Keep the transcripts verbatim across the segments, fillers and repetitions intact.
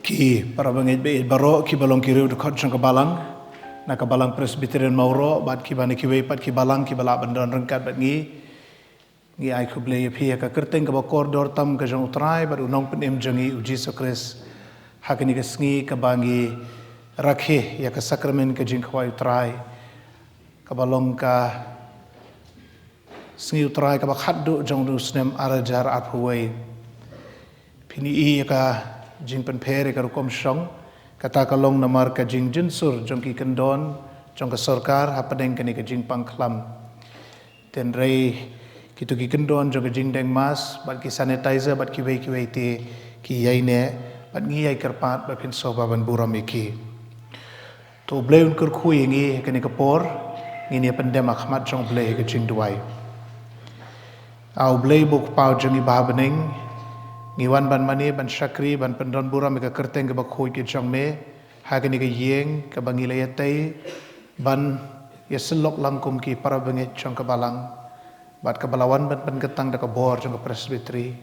Ki para bangeit baieit baroh kiba long ki riew dkhot jong ka balang, na ka balang Presbyterian Mawroh bad kiba na kiwei pat ki balang kiba lah ban don ryngkat bad ngi, ngi ai khublei ïa phi ha ka kyrteng kaba kordor tam ka jong U Trai bad U Nongpynim jong ngi U Jisu Khrist. Ha kane ka sngi kaba ngi rakhe ïa ka sakramen ka jingkhawai U Trai, kaba long ka sngi U Trai kaba khatduh jong u snem ar hajar arphew wei. Phin ïohi ïa ka jingpynpher ïa ka rukom shong, kata ka long namar ka jingjynsur jong ki kyndon jong ka sorkar hapdeng kane ka jingpang khlam. Hynrei kito ki kyndon jong ka jingdeng mask bad ki sanitizer bad kiwei kiwei te ki ïai neh, bad ngi ïai kyrpad ba phin sngewbha ban burom ïa ki. To U Blei un kyrkhu ïa ngi ha kane ka por, ngin ïa pyndem ha khmat jong U Blei ha ka jingduwai. A U Blei ba U Kpa jong ngi ba ha bneng, ngi wan ban mane, ban shakri, ban pyndon burom ïa ka kyrteng kaba khuid ka jong me ha kane ka ïing kaba ngi la ïatei ban ïasyllok lang kum ki para bangeit jong ka balang, bad kaba la wan ban pynkyntang da ka bor jong ka Presbytery.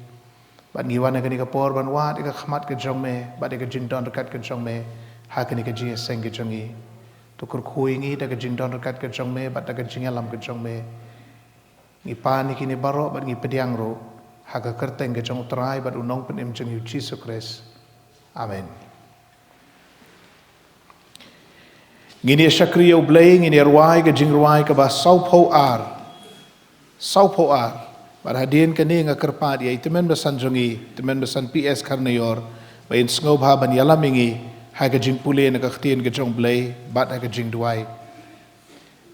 Bad ngi wan ha kane ka por ban wad ïa ka khmat ka jong me bad ïa ka jingdon ryngkat ka jong me ha kane ka jingïaseng ka jong ngi. To kyrkhu ïa ngi da ka jingdon ryngkat ka jong me bad da ka jingïalam ka jong me. Ngi pan ïa kine baroh bad ngi pdiang ruh ha ka kyrteng ka jong U Trai bad U Nongpynim jong ngi U Jisu Khrist. Amen. Ngin ïa shakri ïa U Blei, ngin ïa rwai ka jingrwai kaba sawphew ar. Sawphew ar. Bad hadien kane nga kyrpad ïa i tymmen basan jong ngi, tymmen basan P S Kharnaior, ba in sngewbha ban ïalam ïa ngi ha ka jingpule na ka ktien ka jong U Blei bad ha ka jingduwai.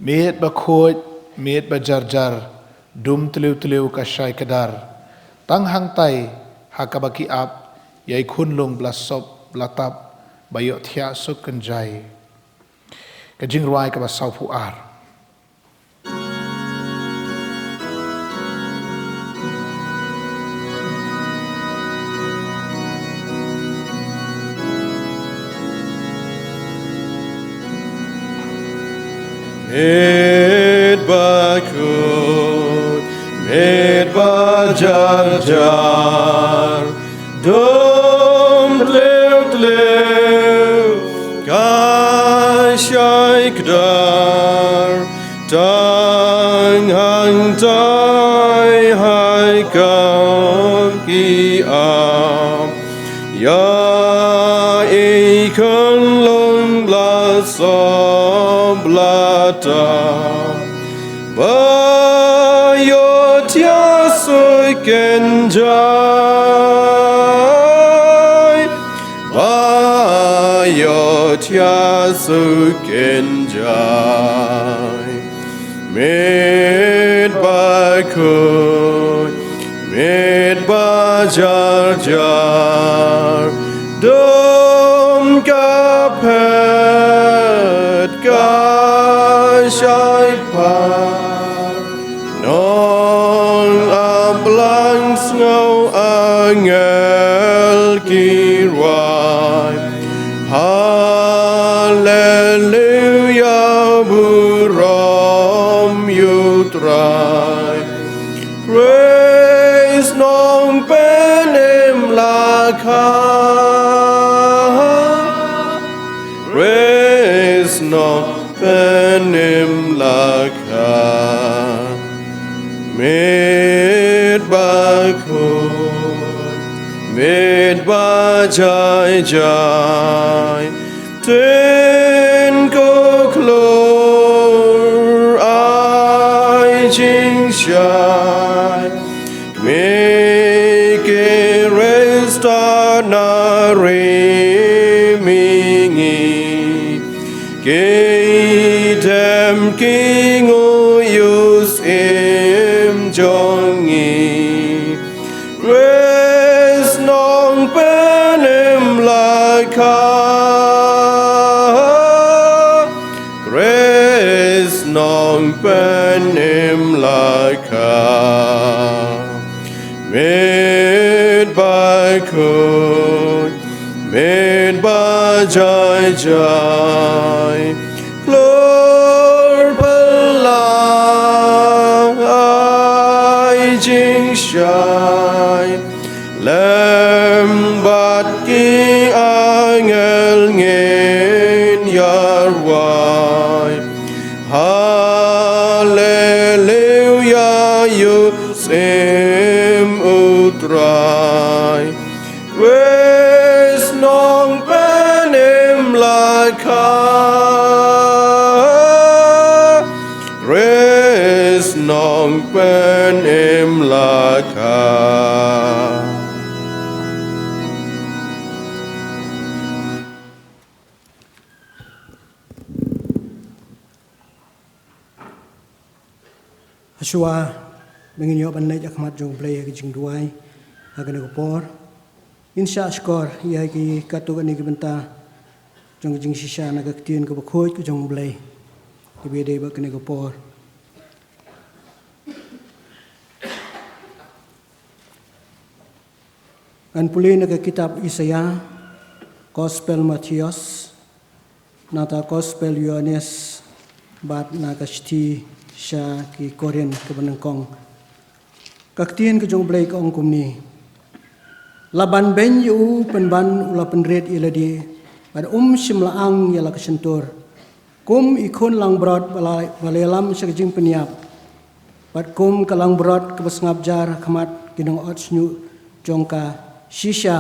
Miet bakhuid, miet bajarjar, dum tliw tliw ka shai kdar. Tang hangtai ha kaba ki ap ïa i khunlung ba la sop ba la tap, ba ïohthiah suk kynjai. Ka jingrwai kaba sawphew ar. Miet bakhuid, miet bajarjar, dum tliw tliw ka shai kdar, tang hangtai ha kaba ki ap ïa i khunlung ba la sop ba la tap, ba ïohthiah suk kynjai, ba ïohthiah suk kynjai. Miet bakhuid, miet bajarjar, dum ka phet ka shai kdar. Nong ap lang sngew angel ki rwai. Haleluya, burom ïa U Trai. Khrist Nongpynim la kha. Khrist Nongpynim la kha. Miet bakhuid, miet bajaijai, Tin Khlur ai jingshai. Khmih, ki riewstad na ri mihngi, ki dem ki nguh ïa u Syiem jong ngi. Khrist Nongpynim la kha. Khrist Nongpynim la kha. Miet bakhuid, miet bajaijai, khlur phylla ai jingshai, lem bad ki Nongpynim Lakha, Khrist Nongpynim Lakha. Hashwa ba ngin ïoh ban leit ha khmat jong U Blei ha ka jingduwai ha kane ka por, ngin shah shkor ïa ki katto katne ki bynta jong ka jingshisha na ka Ktien kaba khuid ka jong U Blei kaba ïadei bad kane ka por. Ngan pule na ka kitab Isaïah, Gospel Mathaios, nangta Gospel Ïoannis, bad na ka shithi sha ki Korinth kaba nyngkong. Ka Ktien ka jong U Blei ka ong kumne: La banbeiñ ïa u pynban u la pynrit ïa lade, bad um shym la ang ïa la ka shyntur. Kum i khun langbrot ba la, ba la ïalam sha ka jingpynïap, bad kum ka langbrot kaba sngap jar ha khmat ki nongot shñiuh jong ka, shisha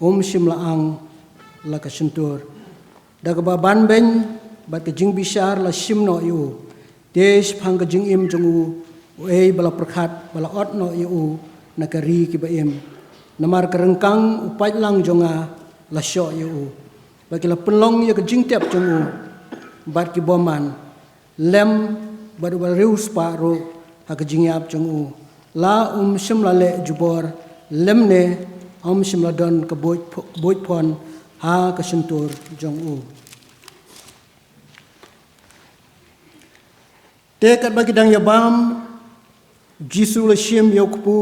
um shym la ang la ka shyntur. Da kaba banbeiñ bad ka jingbishar la shim noh ïa u, te shaphang ka jingim jong u, uei ba la pyrkhat ba la ot noh ïa u na ka ri kiba im? Namar ka ryngkang u paidlang jong nga la shoh ïa u, bad ki la pynlong ïa ka jingtep jong u bad ki bymman. Lem bad uba riewspah ruh ha ka jingïap jong u, la um shym la leh jubor, lymne um shym la don ka buit ph-, buit phon ha ka shyntur jong u. Te katba ki dang ïabam, Jisu u la shim ïa u kpu,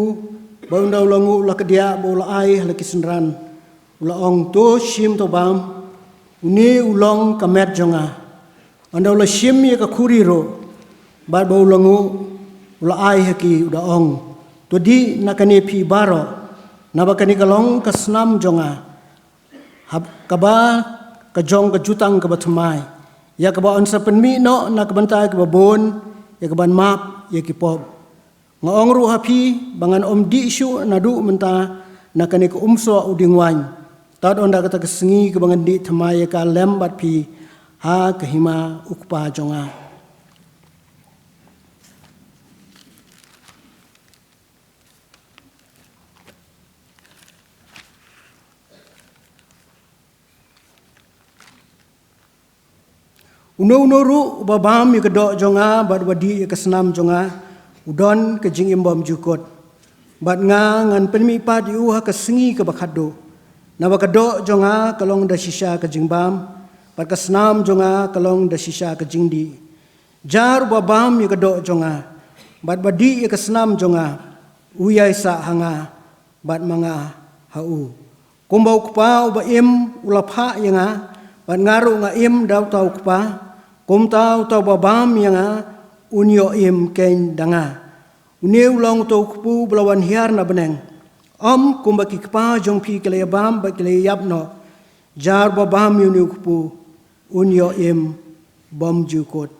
bad ynda u la nguh u la kdiah bad u la ai ha la ki synran. U la ong, "To shim, to bam, une u long ka met jong nga." Ynda u la shim ïa ka khuri ruh, bad ba u la nguh u la ai ha ki, u da ong, "To dih na kane phi baroh, naba kane ka long ka snam jong nga, haba, kaba ka jong ka jutang kaba thymmai, ïa kaba yn sa pynmih noh na ka bynta kiba bun, ïa kaban map ïa ki pop. Nga ong ruh ha phi ba ngan ym dih shuh naduh mynta na kane ka umsoh u dieng waiñ, tad ynda kata ka sngi kaba ngan dih thymmai ïa ka lem bad phi ha ka hima u Kpa jong nga." Uno uno ruh uba bam ïa ka doh jong nga bad uba dih ïa ka snam jong nga, u don ka jingim bymjukut. Bad nga ngan pynmihpat ïa u ha ka sngi kaba khatduh. Naba ka doh jong nga ka long da shisha ka jingbam, bad ka snam jong nga ka long da shisha ka jingdih. Jar uba bam ïa ka doh jong nga, bad uba dih ïa ka snam jong nga, u ïaisah ha nga, bad ma nga ha u. Kumba u Kpa uba im u la phah ïa nga, bad nga ruh nga im da uta u Kpa, kumta uta uba bam ïa nga un ïoh im keiñ da nga. Une u long uta u kpu ba la wan hiar na bneng. Ym kumba ki kpa jong phi ki la ïabam bad ki la ïaïap noh. Jar uba bam ïa une u kpu un ïoh im bymjukut.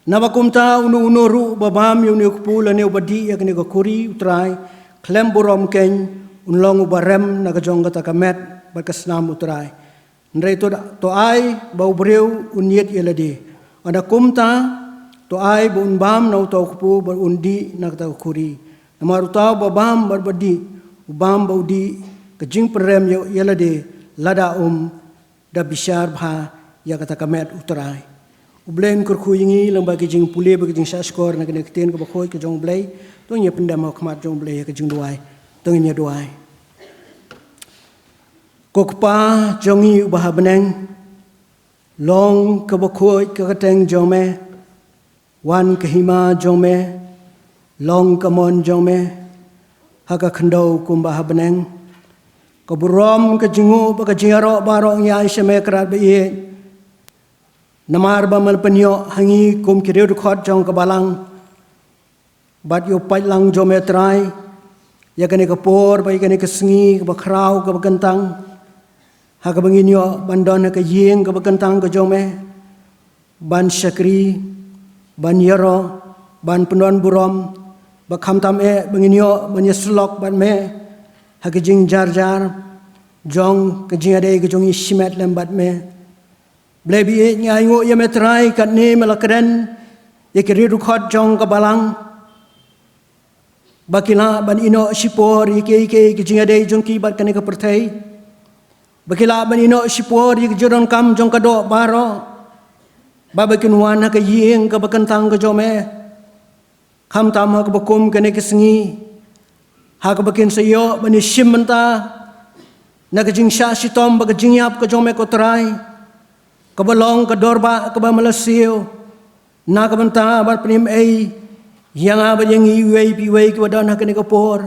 Naba kumta uno uno ruh uba bam ïa une u kpu lane uba dih ïa kane ka khuri U Trai khlem burom keiñ, un long uba rem na ka jong kata ka met bad ka snam U Trai. Hynrei to, to ai ba u briew un ñiet ïa lade. Ynda kumta, to ai ba un bam na uta u kpu bad un dih na kata ka khuri. Namar uta uba bam bad uba dih, u bam bad u dih, ka jingpynrem ïa, ïa lade, lada um da bishar bha ïa kata ka met U Trai. U Blei un kyrkhu ïa ngi lyngba ki jingpule bad ki jingshahshkor na kane ka ktien kaba khuid ka jong U Blei. To ngin ïa pyndem ha khmat jong U Blei ha ka jingduwai. To ngin ïa duwai. Ko Kpa jong ngi uba ha bneng, long kaba khuid ka kyrteng jong me, wan ka hima jong me, long ka mon jong me ha ka khyndew kumba ha bneng. Ka burom, ka jingnguh bad ka jingïaroh baroh ngi ai sha me, Kynrad ba ïeit. Namar ba me la pynïoh ha ngi kum ki riewdkhot jong ka balang bad ïa u paidlang jong me, Trai, ïa kane ka por bad ïa kane ka sngi kaba khraw kaba kyntang, ha kaba ngin ïoh ban don ha ka ïing kaba kyntang ka jong me, ban shakri, ban ïaroh, ban pyndon burom, ba khamtam eh ba ngin ïoh ban ïasyllok bad me ha ka jingjarjar jong ka jingïadei ka jong ngi shimet lem bad me. Blei baieit, ngi ainguh ïa me Trai, katne me la kren ïa ki riewdkhot jong ka balang ba ki lah ban ïehnoh shipor ïa kiei kiei ki jingïadei jong ki bad kane ka pyrthei, ba ki lah ban ïehnoh shipor ïa ki jingdonkam jong ka doh baroh, ba ba kin wan ha ka ïing kaba kyntang ka jong me, khamtam ha kaba kum kane ka sngi, ha kaba kin sa ïoh ban ïashim bynta na ka jingshah shitom bad ka jingïap ka jong me ko Trai, kaba long ka dorbah kaba me la siew na ka bynta ban pynim ei ïa nga bad ïa ngi iwei pa iwei kiba don ha kane ka por.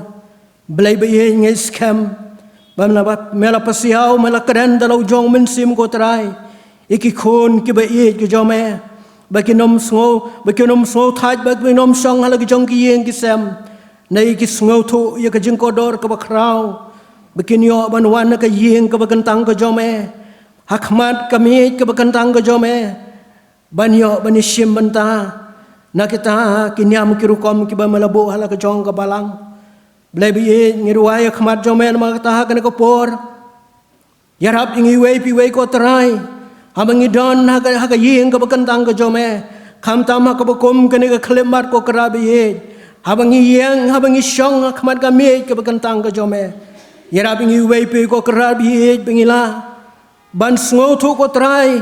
Blei baieit, ngi skhem ba me la, me la pasiaw, me la kren da la u jong u Mynsiem ko Trai ïa ki khun kiba ïeit ki jong me, ba kin ym sngew, ba kin ym sngewthait, ba kin ym shong ha la ki jong ki ïing ki sem, ne ïa ki sngewthuh ïa ka jingkordor kaba khraw, ba kin ïoh ban wan ha ka ïing kaba kyntang ka jong me, ha khmat ka miej kaba kyntang ka jong me, ban ïoh ban ïashim bynta na kita ki niam ki rukom kiba me la buh ha la ka jong ka balang. Blei baieit, ngi duwai ha khmat jong me namar kata ha kane ka por, ïarap ïa ngi iwei pa iwei ko Trai, haba ngi don ha ka, ha ka ïing kaba kyntang ka jong me, khamtam ha kaba kum kane ka khyllipmat ko Kynrad baieit, haba ngi ïeng, haba ngi shong ha khmat ka miej kaba kyntang ka jong me, ïarap ïa ngi iwei pa iwei ko Kynrad baieit, ba ngi lah ban sngewthuh ko Trai,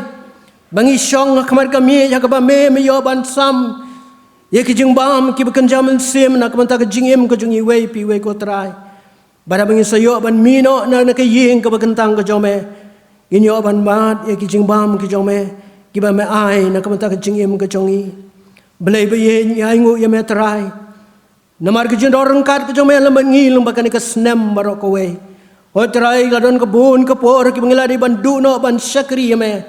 ba ngi shong ha khmat ka miej ha kaba me, me ïoh ban sam ïa ki jingbam kiba kynja mynsiem na ka bynta ka jingim ka jong ngi iwei pa iwei ko Trai. Bad haba ngin sa ïoh ban mih noh na, na ka ïing kaba kyntang ka jong me, ngin ïoh ban mad ïa ki jingbam ki jong me kiba me ai na ka bynta ka jingim ka jong ngi. Blei baieit, ngi ainguh ïa me Trai, namar ka jingdon ryngkat ka jong me lem bad ngi lyngba kane ka snem baroh kawei. Hooid Trai, la don ka bun ka por kiba ngi la dei ban duh noh ban shakri ïa me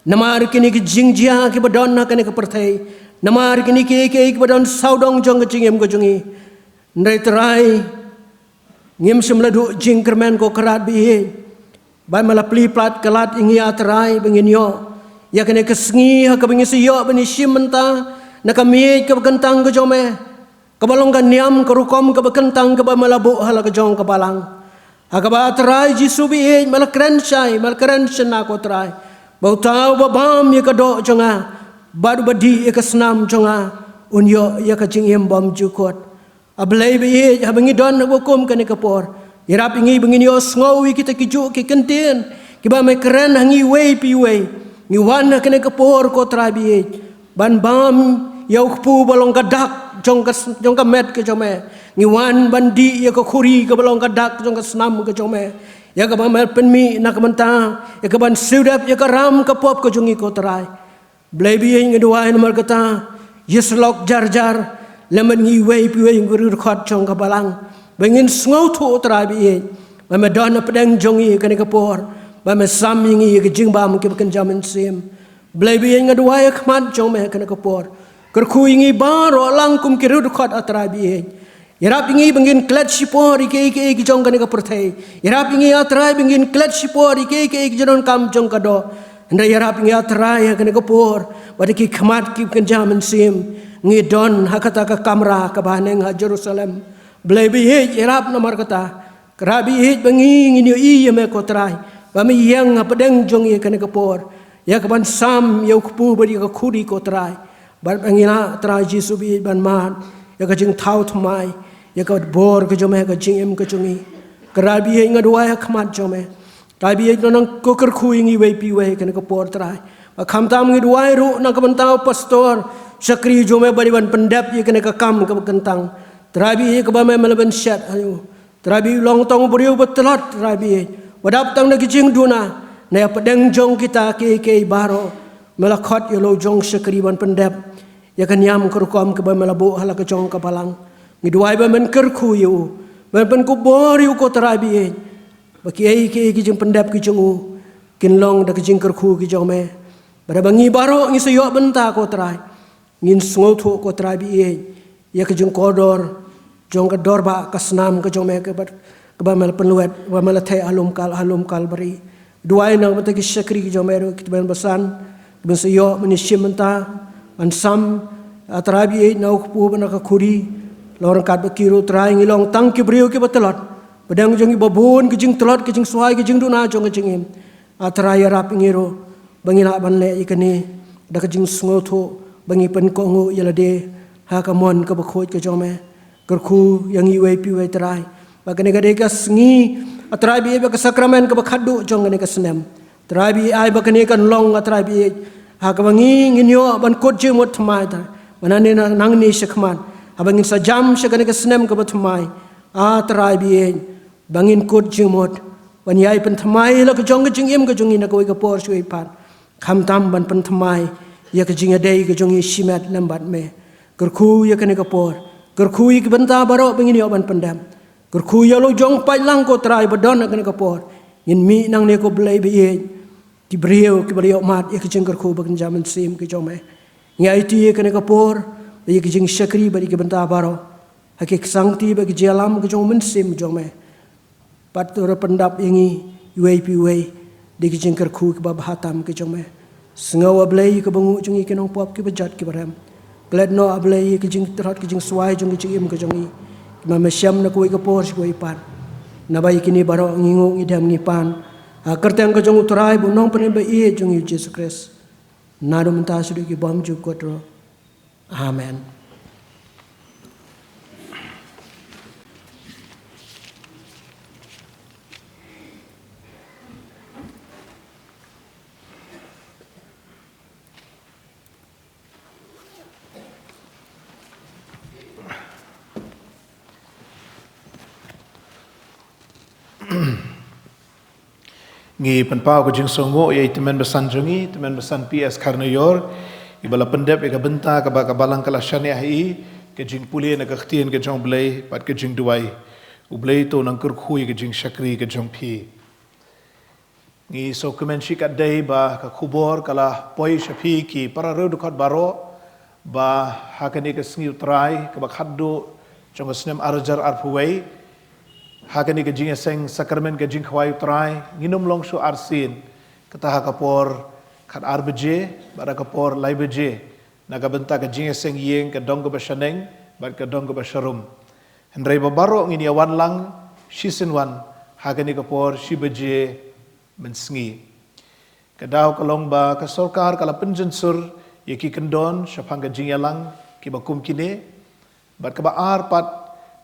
namar kine ki jingjia kiba don ha kane ka pyrthei, namar kine kiei kiei kiba don sawdong jong ka jingim ka jong ngi. Hynrei Trai, ngim shym la duh jingkyrmen ko Kynrad baieit, ba me la plie palat ka lad ïa ngi ah Trai, ba ngin ïoh ïa kane ka sngi ha kaba ngin sa ïoh ban ïashim bynta na ka miej kaba kyntang ka jong me, kaba long ka niam ka rukom kaba kyntang kaba me la buh ha la ka jong ka balang. Ha kaba Trai Jisu baieit, me la kren shai, me la kren shynna ko Trai, ba uta uba bam ïa ka doh jong nga bad uba dih ïa ka snam jong nga, un ïoh ïa ka jingim bymjukut. A Blei baieit, haba ngi don ha kaba kum kane ka por, ïarap ïa ngi ba ngin ïohsngew ïa kita ki juh ki kyntien kiba me kren ha ngi iwei pa iwei. Ngi wan ha kane ka por ko Trai baieit, ban bam ïa u kpu ba long ka dak jong ka s-, jong ka met ka jong me. Ngi wan ban dih ïa ka khuri kaba long ka dak jong ka snam ka jong me, ïa kaba me pynmih na ka bynta ïa kaban siew dep ïa ka ram ka pop ka jong ngi ko Trai. Blei baieit, ngi duwai namar kata, ïasyllok jar jar lem bad ngi iwei pa iwei, ngi riewdkhot jong ka balang, ba ngin sngewthuh Trai baieit, ba me don hapdeng jong ngi kane ka por, ba me sam ïa ngi ïa ka jingbam kiba kynja mynsiem. Blei baieit, nga duwai ha khmat jong me kane ka por, kyrkhu ïa ngi baroh lang kum ki riewdkhot ah Trai baieit. Ïarap ïa ngi ba ngin klet shipor ïa kiei kiei ki jong kane ka pyrthei. Ïarap ïa ngi ah Trai ba ngin klet shipor ïa kiei kiei ki jingdonkam jong ka doh. Hynrei ïarap ïa ngi ah Trai ha kane ka por, ba da ki khmat kiba kynja mynsiem ngi don ha kata ka kamra kaba haneng ha Jerusalem. Blei baieit, ïarap namar kata. Kyrkhu baieit ba ngi ngin ïohi ïa me ko Trai, ba me ïeng hapdeng jong ngi kane ka por, ïa kaban sam ïa u kpu bad ïa ka khuri ko Trai. Bad ba ngi lah Trai Jisu baieit ban mad ïa ka jingthaw thymmai ïa ka bor ka jong me ha ka jingim ka jong ngi. Kyrkhu baieit, nga duwai ha khmat jong me, Trai baieit, nang ko kyrkhu ïa ngi iwei pa iwei kane ka por Trai. Ba khamtam ngi duwai ruh na ka bynta u pastor, shakri jong me ba dei ban pyndep ïa kane ka kam kaba kyntang, Trai baieit, kaba me, me la pynshet ha u. Trai baieit, long tang u briew ba tlot Trai baieit, ba dap tang da ki jingduna, ne hapdeng jong kita kiei kiei baroh me la khot ïa la u jong shakri ban pyndep ïa ka niam ka rukom kaba me la buh ha la ka jong ka balang. Ngi duwai ba men kyrkhu ïa u, ba men pynkupbor ïa u ko Trai baieit, ba kiei kiei ki jingpyndep ki jong u kin long da ki jingkyrkhu ki jong me. Bad ba ngi baroh ngi sa ïoh bynta ko Trai, ngin sngewthuh ko Trai baieit ïa ka jingkordor jong ka dorbah ka snam ka jong me kaba, kaba me la pynlwet, ba me la theh ha lum Kal-, ha lum Kalbari. Duwai na ka bynta ki shakri ki jong me ruh, ki tymmen basan, kiban sa ïoh ban ïashim bynta, ban sam A Trai ba ïeit, na u kpu bad na ka khuri, long ryngkat bad ki ruh Trai, ngi long tang ki briew kiba tlot. Ba dang jong ngi ba bun ki jingtlot, ki jingswai, ki jingduna jong ka jingim. A Trai, ïarap ïa ngi ruh ba ngin lah ban leh ïa kane da ka jingsngewthuh ba ngi pynkohnguh ïa lade ha ka mon kaba khuid ka jong me. Kyrkhu ïa ngi iwei pa iwei Trai, ba kane ka dei ka sngi, A Trai ba ïeit, ba ka sakramen kaba khatduh jong kane ka snem. Trai ba ïeit, ai ba kane kan long, A Trai ba ïeit, ha kaba ngi ngin ïoh ban kut jingmut thymmai, Trai. Ba nangne na, nangne shakhmat, haba ngin sa jam sha kane ka snem kaba thymmai, A Trai ba ïeit, ba ngin kut jingmut ban ïai pynthymmai la ka jong ka jingim ka jong ngi na kawei ka por sha kawei pat, khamtam ban pynthymmai ïa ka jingïadei ka jong ngi shimet lem bad me. Kyrkhu ïa kane ka por, kyrkhu ïa ki bynta baroh ba ngin ïoh ban pyndep. Kyrkhu ïa la u jong paidlang, ko Trai, ba don ha kane ka por. Ngin mih nangne, ko Blei ba ïeit, ki briew kiba la ïohmad ïa ka jingkyrkhu ba kynja mynsiem ka jong me. Ngi aiti ïa kane ka por ïa ka jingshakri bad ïa ki bynta baroh ha ka ksangti bad ka jingïalam ka jong u Mynsiem jong me. Bad to ruh pyndap ïa ngi iwei pa iwei da ki jingkyrkhu kiba bha tam ka jong me. Sngew, A Blei, ïa kaba nguh jong ngi ki nongpop kiba jot kiba rem. Klet noh, A Blei, ïa ka jingtlot, ka jingswai jong ka jingim ka jong ngi, kiba me shem na kawei ka por sha kawei pat. Naba ïa kine baroh ngi nguh, ngi dem, ngi pan ha ka kyrteng ka jong u Trai bad u Nongpynim ba ïeit jong ngi, u Jisu Khrist. Naduh mynta shaduh ki bymjukut ruh. Amen. Ngi pynpaw ka jingsngewnguh ïa i Tymmen Basan jong ngi, Tymmen Basan P S Kharnaior, iba la pyndep ïa ka bynta kaba ka balang ka la shaniah ha i, ka jingpule na ka ktien ka jong U Blei bad ka jingduwai. U Blei to nang kyrkhu ïa ka jingshakri ka jong phi. Ngi sngewkmen shikatdei ba ka khubor ka la poi sha phi ki para riewdkhot baroh, ba ha kane ka sngi U Trai kaba khatduh jong ka snem arhajar arphew wei, ha kane ka jingïaseng sakramen ka jingkhawai U Trai, ngin ym long shuh arsien, kata ha ka por khatar baje bad ha ka por lai baje, na ka bynta ka jingïaseng ïing ka dong kaba shaneng bad ka dong kaba sharum. Hynrei ba baroh ngin ïa wan lang shisien wan ha kane ka por shi baje mynsngi. Ka daw ka long ba ka sorkar ka la pynjynsur ïa ki kyndon shaphang ka jingïalang kiba kum kine, bad kaba ar pat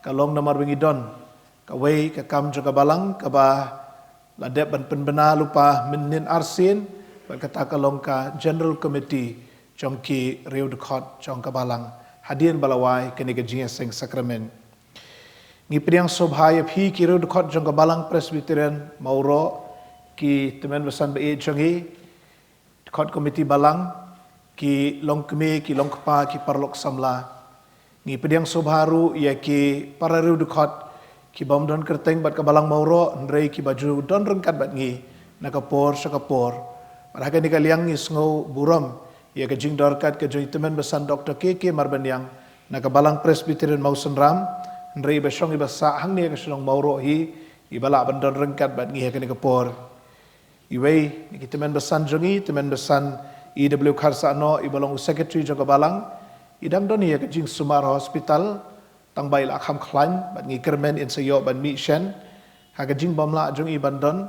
ka long namar ba ngi don kawei ka kam jong ka balang kaba la dep ban pynbna lypa mynhynnin arsien, bad kata ka long ka General Committee jong ki riewdkhot jong ka balang, hadien ba la wai kane ka jingïaseng sakramen. Ngi pdiang sngewbha ïa phi ki riewdkhot jong ka balang Presbyterian Mawroh, ki Tymmen Basan ba ïeit jong ngi, dkhot komiti balang, ki longkmie, ki longkpa, ki paralok samla. Ngi pdiang sngewbha ruh ïa ki para riewdkhot ki bym don kyrteng bad ka balang Mawroh, hynrei kiba ju don ryngkat bad ngi na ka por sha ka por. Bad ha kane ka liang ngi sngew burom ïa ka jingdon ryngkat ka jong i Tymmen Basan Doktor K K Marbaniang na ka balang Presbyterian Mawsynram, hynrei iba shong iba sah hangne ha ka shnong Mawroh hi, iba lah ban don ryngkat bad ngi ha kane ka por. Iwei na ki Tymmen Basan jong ngi, Tymmen Basan E W Kharsahnoh, iba long u Secretary jong ka balang, i dang don ïa ka jingsumar ha hospital, tang ba i la kham khlaiñ, bad ngi kyrmen in sa ïoh ban mih shen ha ka jingbymlah jong i ban don,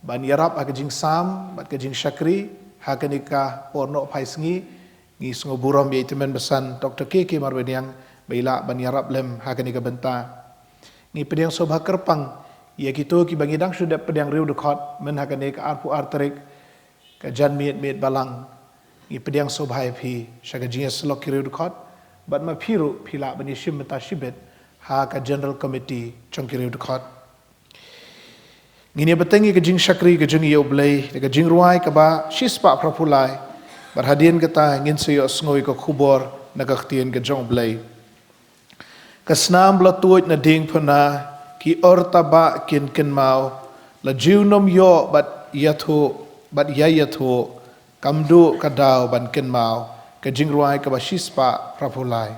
ban ïarap ha ka jingsam bad ka jingshakri ha kane ka por nohphaisngi. Ngi sngew burom ïa i Tymmen Basan Doktor K K Marbaniang ba i lah ban ïarap lem ha kane ka bynta. Ngi pdiang sngewbha kyrpang ïa kito kiba ngi dang shu dep pdiang riewdkhot myn ha kane ka arphew ar tarik ka janmiet miet balang. Ngi pdiang sngewbha ïa phi sha ka jingïasyllok ki riewdkhot, bad ma phi ruh phi lah ban ïashim bynta shibit ha ka General Committee jong ki riewdkhot. Ngin ïa bteng ïa ka jingshakri ka jong ngi ïa U Blei da ka jingrwai kaba shispah phraphew lai, bad hadien kata ngin sa ïohsngew ïa ka khubor na ka ktien ka jong U Blei. Ka snam ba la tuid na diengphna, ki or taba kin kynmaw, la junom ïoh bad ïathuh, bad ïa ïathuh, kam duh ka daw ban kynmaw. Ka jingrwai kaba shispah phraphew lai.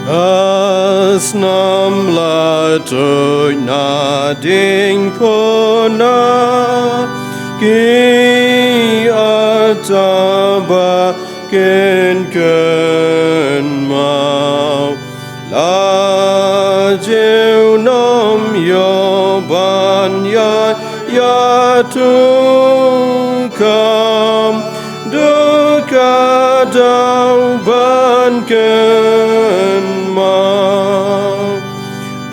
Ka snam la tuid na dieng puna, ki ata ba kynmaw. La junom ïoh ban ïaid ïatukam, duh ka daw ban kynmaw.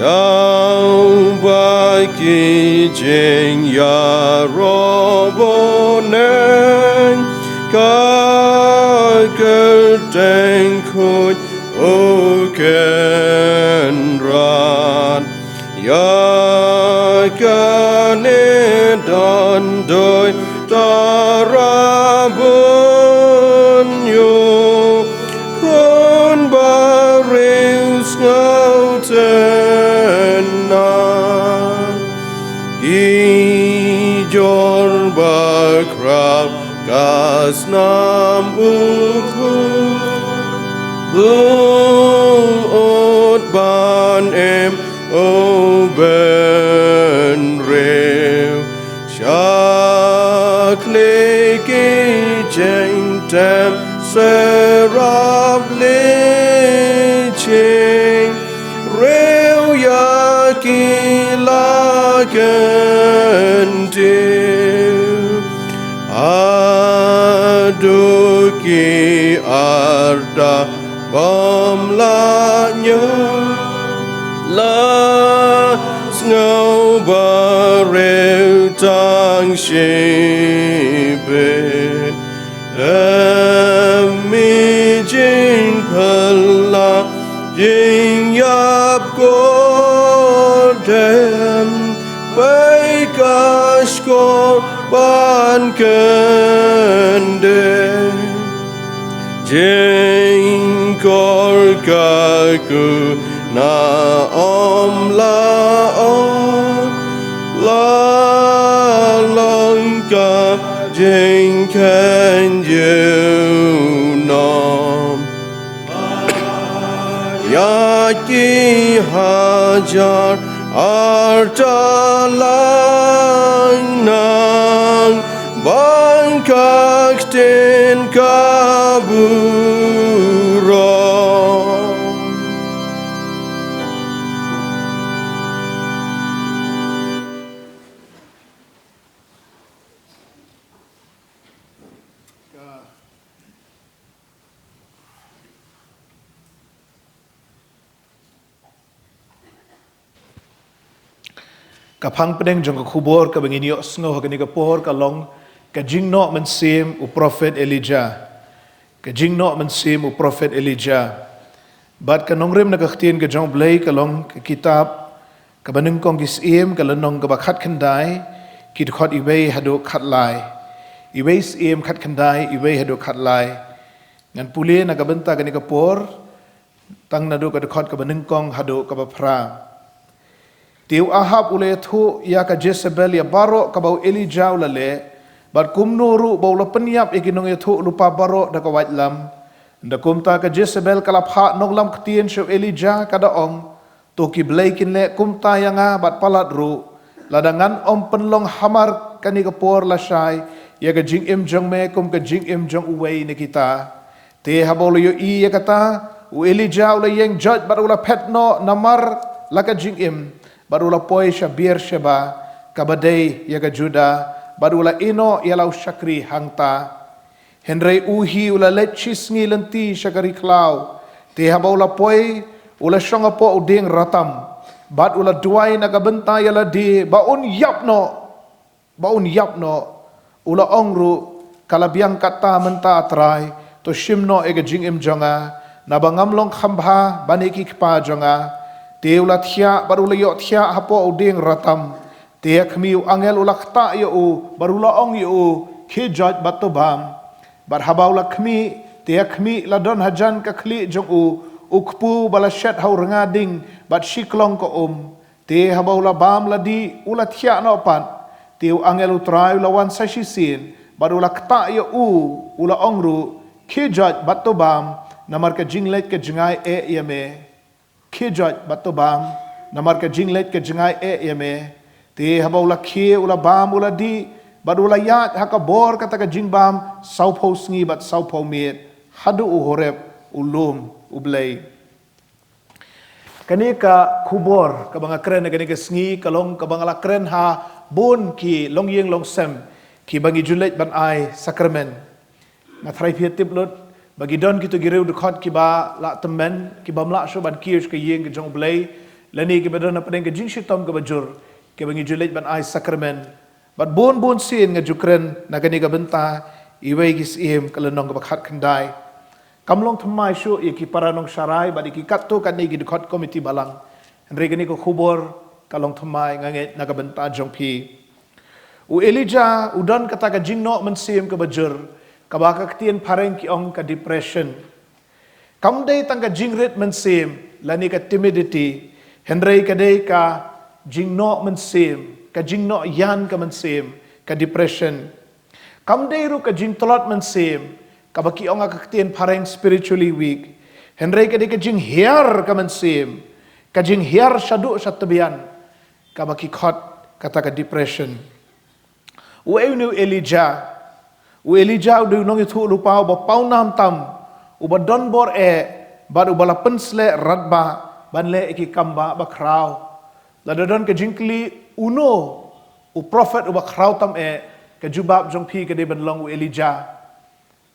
Daw ba ki jingïaroh bun, ka kyrteng khuid u Kynrad. Ïa kane don duh tarabun ïa u khun briew sngewtynnad. Ki jor bakhraw ka snam u khun, buh ut ban im u bynriew. Sha khlieh ki jingtem syrap lieh jingriewïa ki la kyntiew. Haduh ki arta bym lah ñiah, la sngew briew tang shibit. Em, i jingphylla jingïap kordem, peit ka shkor ban kyndit. Jingkor ka kuna ym lah ong, la long ka jingkheiñ junom. Ïa ki hajar arta lang nang, bad ka ktien ka burom. Ka phang pdeng jong ka khubor kaba ngin ïohsngew ha kane ka por ka long ka jingnoh mynsiem u prophet Elijah. Ka jingnoh mynsiem u prophet Elijah. Bad ka nongrim na ka ktien ka jong U Blei ka long ka kitab kaba nyngkong ki Syiem ka lynnong kaba khatkhyndai, ki dkhot iwei haduh khatlai. Iwei Syiem khatkhyndai, iwei haduh khatlai. Ngan pule na ka bynta kane ka por, tang naduh ka dkhot kaba nyngkong haduh kaba phra. Te u Ahab u la ïathuh ïa ka Jezebel ïa baroh kaba u Elijah u la leh, bad kumno ruh ba u la pynïap ïa ki nongïathuhlypa baroh da ka waitlam. Ynda kumta ka Jezebel ka la phah nonglam ktien sha u Elijah, ka da ong, To ki blei kin leh kumta ïa nga bad palat ruh, lada ngan ym pynlong hamar kane ka por lashai ïa ka jingim jong me kum ka jingim jong uwei na kita. Te haba u la ïohi ïa kata, u Elijah u la ïeng joit bad u la phet noh namar la ka jingim, bad u la poi sha Beersheba, kaba dei ïa ka Judah, bad u la ïehnoh ïa la u shakri hangta. Hynrei u hi u la leit shisngi lynti sha ka ri khlaw. Te haba u la poi, u la shong hapoh u dieng ratam, bad u la duwai na ka bynta ïa lade ba un ïap noh, ba un ïap noh. U la ong ruh, Ka la biang katta mynta, A Trai, to shim noh ïa ka jingim jong nga, naba ngam long kham bha ban ïa ki kpa jong nga. Te u la thiah bad u la ïoh thiah hapoh u dieng ratam. Te ha khmih u angel u la ktah ïa u, bad u la ong ïa u, Khie joit bad to bam. Bad haba u la khmih, te ha khmih la don hajan ka khlieh jong u, u kpu ba la shet ha u rnga ding, bad shi klong ka um. Te haba u la bam la dih, u la thiah noh pat. Te u angel U Trai u la wan sa shisien, bad u la ktah ïa u, u la ong ruh, Khie joit bad to bam, namar ka jingleit ka jngai eh ïa me. khie joit bad to bam, namar ka jingleit ka jngai eh ïa me. Te haba u la khie, u la bam, u la dih, bad u la ïaid ha ka bor kata ka jingbam sawphew sngi bad sawphew miet, haduh u Horeb, u lum U Blei. Kane ka khubor kaba nga kren ha kane ka sngi ka long kaba nga la kren ha bun ki longïing longsem kiba ngi ju leit ban ai sakramen. Nga tharai phi tip lut ba ki don kito ki riew dkhot kiba la tymmen, kiba ym lah shuh ban kiew sha ka ïing ka jong U Blei, lane kiba don hapdeng ka jingshitom kaba jur, kiba ngi ju leit ban ai sakramen. Bad bun bun sien nga ju kren na kane ka bynta, iwei ki syiem, ka lynnong kaba khatkhyndai. Kam long thymmai shuh ïa ki para nongsharai bad ïa ki katto katne ki dkhot komiti balang. Hynrei kane ka khubor ka long thymmai, nga ngeit, na ka bynta jong phi. U Elijah u don kata ka jingnoh mynsiem kaba jur, kaba ha ka ktien phareng ki ong ka depression. Kam dei tang ka jingrit mynsiem lane ka timidity, hynrei ka dei ka jingnoh mynsiem, ka jingnoh ïan ka mynsiem, ka depression. Kam dei ruh ka jingtlot mynsiem, kaba ki ong ha ka ktien phareng spiritually weak, hynrei ka dei ka jinghiar ka mynsiem, ka jinghiar shaduh sha tbian, kaba ki khot kata ka depression. Uei une u Elijah? U Elijah u dei u nongïathuhlypa uba pawnam tam, uba don bor eh, bad uba la pynsleh radbah ban leh ïa ki kambah bakhraw. Lada don ka jingkylli, uno u prophet uba khraw tam eh, ka jubab jong phi ka dei ban long u Elijah.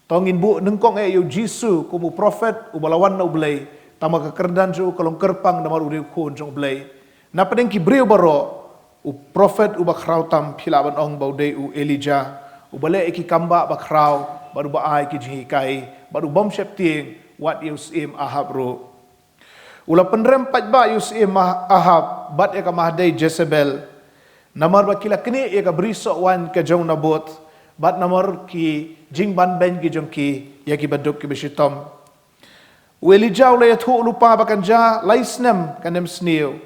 To ngin buh nyngkong eh ïa u Jisu kum u prophet uba la wan na U Blei, tangba ka kyrdan jong u ka long kyrpang namar u dei u Khun jong U Blei. Na pdeng ki briew baroh, u prophet uba khraw tam phi lah ban ong ba u dei u Elijah, uba leh ïa ki kambah bakhraw, bad uba ai ki jinghikai, bad u bym sheptieng wat ïa u syiem Ahab ruh. U la pynrem paidbah ïa u syiem Ahab bad ïa ka Mahdei Jezebel, namar ba ki la knieh ïa ka bri soh waiñ ka jong u Naboth, bad namar ki jingbanbeiñ ki jong ki ïa ki baduk ki bashitom. U Elijah u la ïathuhlypa ba kan jia lai snem kan ym sniew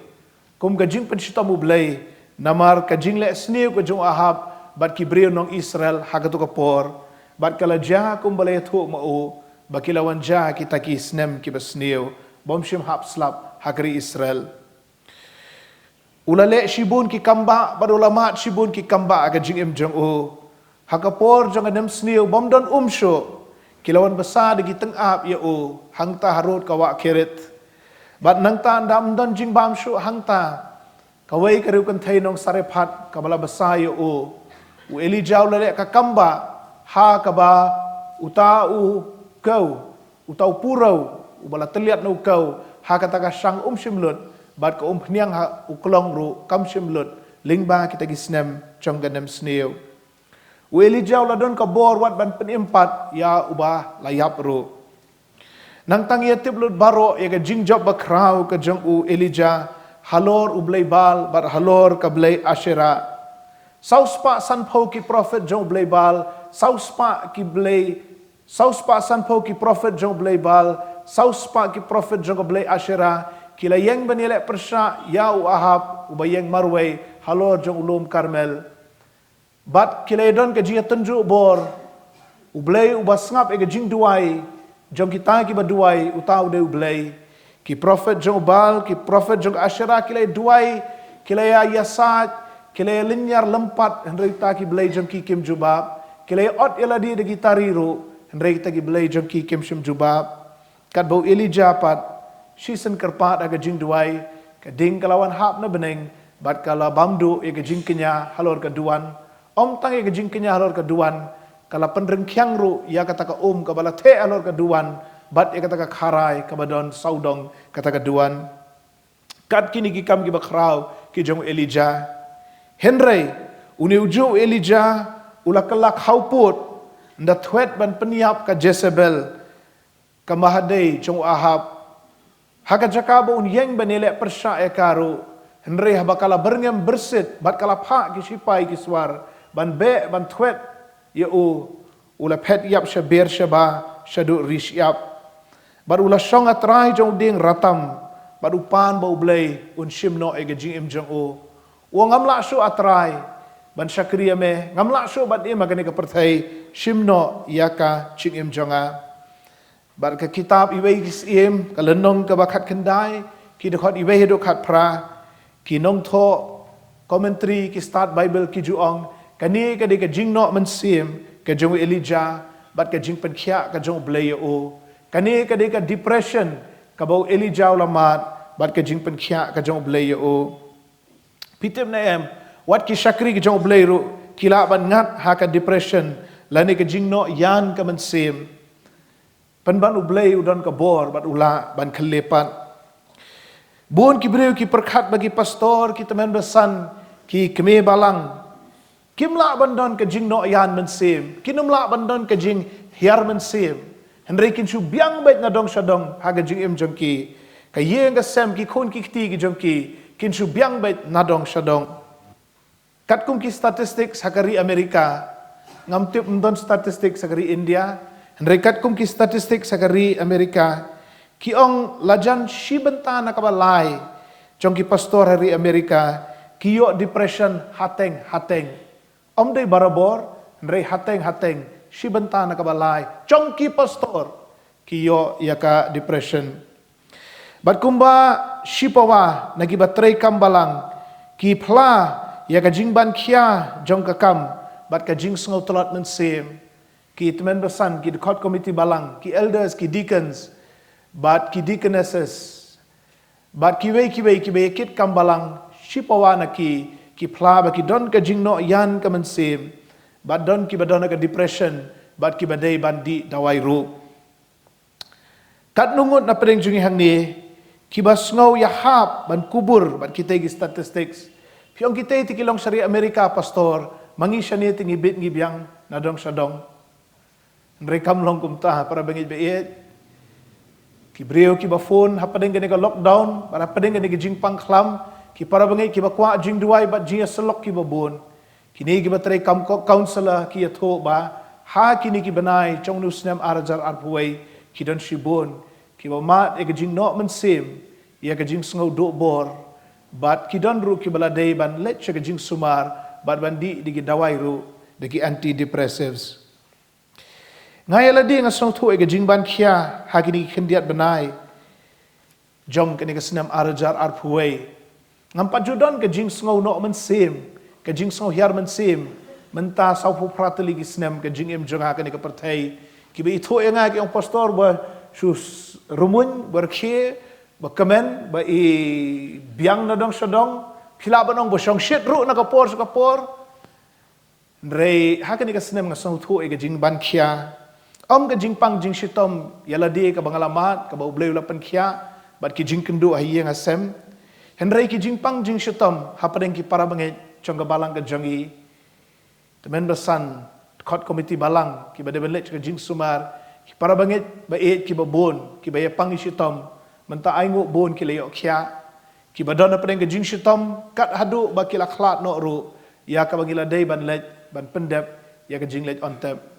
kum ka jingpynshitom U Blei, namar ka jingleh sniew ka jong u Ahab bad ki briew nong Israel ha kato ka por, bad ka la jia kumba la ïathuh ma u, ba ki la wan jia kita ki snem kiba sniew, bym shym hap slap ha ka ri Israel. U la leh shibun ki kambah, bad u la mad shibun ki kambah ha ka jingim jong u. Ha ka por jong ka ym sniew bym don um shuh, ki la wan bsa da ki tyngab ïa u hangta harud ka wah Kerith. Bad nangta ynda ym don jingbam shuh hangta, kawei ka riew kynthei nong Sarephath kaba la bsa ïa u. U Elijah u la leh ka kambah ha kaba uta u kew, uta u puraw uba la tylliat na u kew ha kata ka shang um shym lut, bad ka umphniang ha u klong ruh kam shym lut lyngba kita ki snem jong ka ym sniew. U Elijah u la don ka bor wat ban pynim pat ïa uba la ïap ruh. Nangta ngi ïatip lut baroh ïa ka jingjop bakhraw ka jong u Elijah halor u blei Baal bad halor ka blei Asherah. Saw spah sanphew ki prophet jong u blei Baal, saw spah ki blei, saw spah sanphew ki prophet jong u blei Baal, saw spah ki prophet jong ka blei Asherah, ki la ïeng ban ïaleh pyrshah ïa u Ahab uba ïeng marwei halor jong u lum Karmel. Bad ki la ïadon ka jingïatynjuh bor. U Blei uba sngap ïa ka jingduwai jong kita kiba duwai, uta u dei U Blei. Ki prophet jong u Baal, ki prophet jong ka Asherah ki la ïaduwai, ki la ïa ïasaid, ki la ïalynñiar lympat, hynrei kita ki blei jong ki kim jubab. Ki la ïa-ot ïalade da ki tari ruh, hynrei kita ki blei jong ki kim shym jubab. Katba u Elijah pat shisien kyrpad ha ka jingduwai, ka ding ka la wan hap na bneng, bad ka la bam duh ïa ka jingkñia halor ka duwan. Ym tang ïa ka jingkñia halor ka duwan, ka la pynryngkhiang ruh ïa kata ka um kaba la theh halor ka duwan, bad ïa kata ka kharai kaba don sawdong kata ka duwan. Kat kine ki kam kiba khraw ki jong u Elijah. Hynrei une ujuh u Elijah u la kylla khawpud, ynda thwet ban pynïap ka Jezebel, ka Mahdei jong u Ahab. Ha ka jaka ba un ïeng ban ïaleh pyrshah ïa ka ruh, hynrei haba ka la byrngem byrsit bad ka la phah ki shipai ki swar ban beh ban thwet ïa u, u la phet ïap sha Beersheba shaduh ri shyiap. Bad u la shong ha trai jong u dieng ratam, bad u pan ba U Blei un shim noh ïa ka jingim jong u. U ong, ngam lah shuh, A Trai, ban shakri ïa me, ngam lah shuh ban im ha kane ka pyrthei, shim noh ïa ka jingim jong nga. Bad ka kitab Iwei ki Syiem, ka lynnong kaba khatkhyndai, Ki dkhot iwei haduh khatphra, ki nongthoh commentary, ki stad Bible ki ju ong, kane ka dei ka jingnoh mynsiem ka jong u Elijah bad ka jingpynkhiah ka jong u Blei ïa u. Kane ka dei ka depression kaba u Elijah u la mad bad ka jingpynkhiah ka jong u Blei ïa u. Phi tip ne em, wat ki shakri ki jong u Blei ruh ki lah ban ngat ha ka depression lane ka jingnoh ïan ka mynsiem. Pynban u Blei u don ka bor bad u lah ban khyllipmat. Bun ki briew ki pyrkhat ba ki pastor, ki tymmen basan, ki kmie balang, kim lah ban don ka jingnoh ïan mynsiem, kim lah ban don ka jinghiar mynsiem. Hynrei kin shu biang beit na dong sha dong ha ka jingim jong ki. Ka ïing ka sem, ki khun ki kti ki jong ki, kin shu biang beit na dong sha dong. Katkum ki statistics ha ka ri America, ngam tip ym don statistics ha ka ri India, hynrei katkum ki statistics ha ka ri America, ki ong la jan shi bynta na kaba lai jong ki pastor ha ri America ki ïoh depression hateng hateng. Ym dei barabor, hynrei hateng hateng, shi bynta na kaba lai jong ki pastor ki ïoh ïa ka depression. Bad kumba shi pawa na kiba trei kam balang ki phla ïa ka jingban khia jong ka kam bad ka jingsngew tlot mynsiem, ki tymmen basan, ki dkhot komiti balang, ki elders, ki deacons bad ki deaconesses bad kiwei kiwei kiba ïa kit kam balang, shi pawa na ki ki phla ba ki don ka jingnoh ïan ka mynsiem bad don kiba don ka depression bad kiba dei ban dih dawai ruh. Katno ngut na pdeng jong ngi hangne kiba sngew ïahap ban kubur bad kitei ki statistics? Phi ong kitei te ki long sha ri America, pastor, ma ngi shane te ngi bit ngi biang na dong sha dong. Hynrei kam long kumta, para bangeit ba ïeit. Ki briew kiba phone hapdeng kane ka lockdown bad hapdeng kane ka jingpang khlam, ki para bangeit kiba kwah jingduwai bad jingïasyllok kiba bun. Kine kiba trei kam ko-, counselor ki ïathuh ba ha kine ki bnai jong une u snem ar hajar arphew wei ki don shibun kiba mad ïa ka jingnoh mynsiem, ïa ka jingsngew duh bor, bad ki don ruh kiba la dei ban leit sha ka jingsumar bad ban dih da ki dawai ruh, da ki antidepressives. Nga ïa lade nga sngewthuh ïa ka jingban khia ha kine ki khyndiat bnai jong kane ka snem ar hajar arphew wei. Ngam pat ju don ka jingsngew noh mynsiem, ka jingsngew hiar mynsiem mynta sawphew phra tylli ki snem ka jingim jong nga ha kane ka pyrthei. Kiba ithuh ïa nga ki ong, pastor, ba shu s-, rumuin, ba rkhie, ba kmen, ba i biang na dong sha dong. Phi lah ban ong ba shongshit ruh na ka por sha ka por. Hynrei ha kane ka snem nga sngewthuh ïa ka jingban khia. Ym ka jingpang jingshitom ïa lade kaba nga la mad, kaba U Blei u la pynkhiah bad ki jingkynduh ha ïing ha sem. Hynrei ki jingpang jingshitom hapdeng ki para bangeit jong ka balang ka jong ngi. Tymmen basan, dkhot komiti balang, kiba dei ban leit ka jingsumar, ki para bangeit ba ïeit kiba bun, kiba ïa pang ïa shitom, mynta ainguh bun ki la ïoh khiah. Kiba don hapdeng ka jingshitom, kat haduh ba ki la khlad noh ruh ïa kaba ngi la dei ban leit, ban pyndep ïa ka jingleit on tep.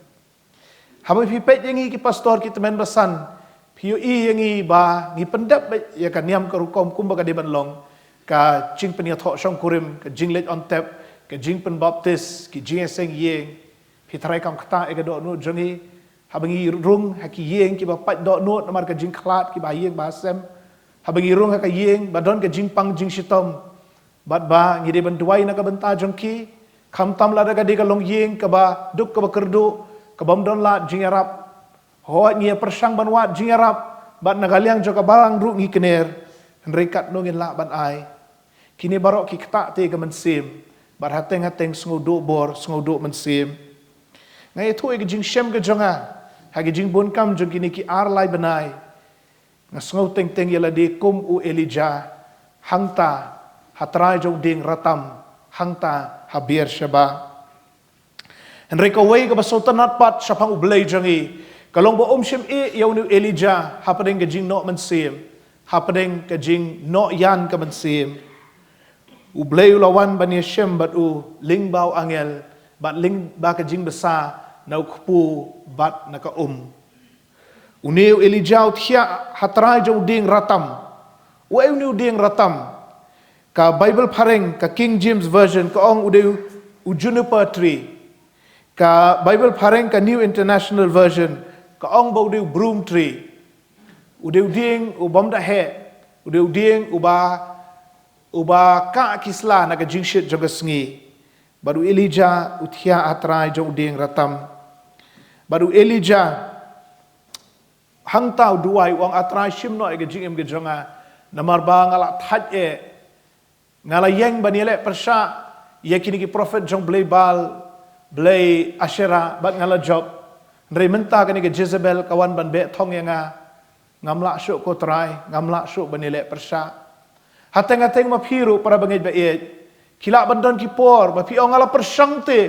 Haba phi peit ïa ngi ki pastor, ki tymmen basan, phi ïohi ïa ngi ba ngi pyndep beit ïa ka niam ka rukom kumba ka dei ban long, ka jingpynïathoh shongkurim, ka jingleit on tep, ka jingpynbaptis, ki jingïaseng ïing. Phi tharai kam ktah ïa ka dohnud jong ngi? Haba ngi rung ha ki ïing kiba pait dohnud namar ka jingkhlad, kiba ha ïing ba ha sem, haba ngi rung ha ka ïing ba don ka jingpang jingshitom, bad ba ngi dei ban duwai na ka bynta jong ki, khamtam lada ka dei ka longïing kaba duk kaba kyrduh, kabym don lad jingïarap. Hooid, ngi ïa pyrshang ban wad jingïarap bad na ka liang jong ka balang ruh ngi kner. Hynrei katno ngin lah ban ai? Kine baroh ki ktah te ka mynsiem, bad hateng hateng sngewduh bor, sngewduh mynsiem. Nga ïathuh ïa ka jingshem ka jong nga ha ki jingbun kam jong kine ki ar lai bnai. Nga sngew teng teng ïa lade kum u Elijah, hangta ha trai jong u dieng ratam, hangta ha Beersheba. Hynrei kawei kaba sngewtynnat pat shaphang U Blei jong ngi, ka long ba um shym ïeh ïa une u Elijah hapdeng ka jingnoh mynsiem, hapdeng ka jingnoh ïan ka mynsiem. U Blei u la wan ban ïashem bad u lyngba u angel, bad lyngba ka jingbsa na u kpu bad na ka um. Une u Elijah u thiah ha trai jong u dieng ratam. Uei une u dieng ratam? Ka Bible phareng, ka King James Version, ka ong u dei u juniper tree. Ka Bible phareng, ka New International Version, ka ong ba u dei u broom tree. U dei u dieng u bym da heh. U dei u dieng uba, uba kah ki sla na ka jingshit jong ka sngi. Bad u Elijah u thiah ha trai jong u dieng ratam. Bad u Elijah hangta u duwai, u ong, A Trai, shim noh ïa ka jingim ka jong nga. Namar ba nga la thait eh, nga la ïeng ban ïaleh pyrshah ïa kine ki prophet jong blei Baal, blei Asherah, bad nga la jop. Hynrei mynta kane ka Jezebel ka wan ban beh thong ïa nga. Ngam lah shuh ko Trai, ngam lah shuh ban ïaleh pyrshah. Hateng hateng ma phi ruh, para bangeit ba ïeit, ki lah ban don ki por ba phi ong, Nga la pyrshang te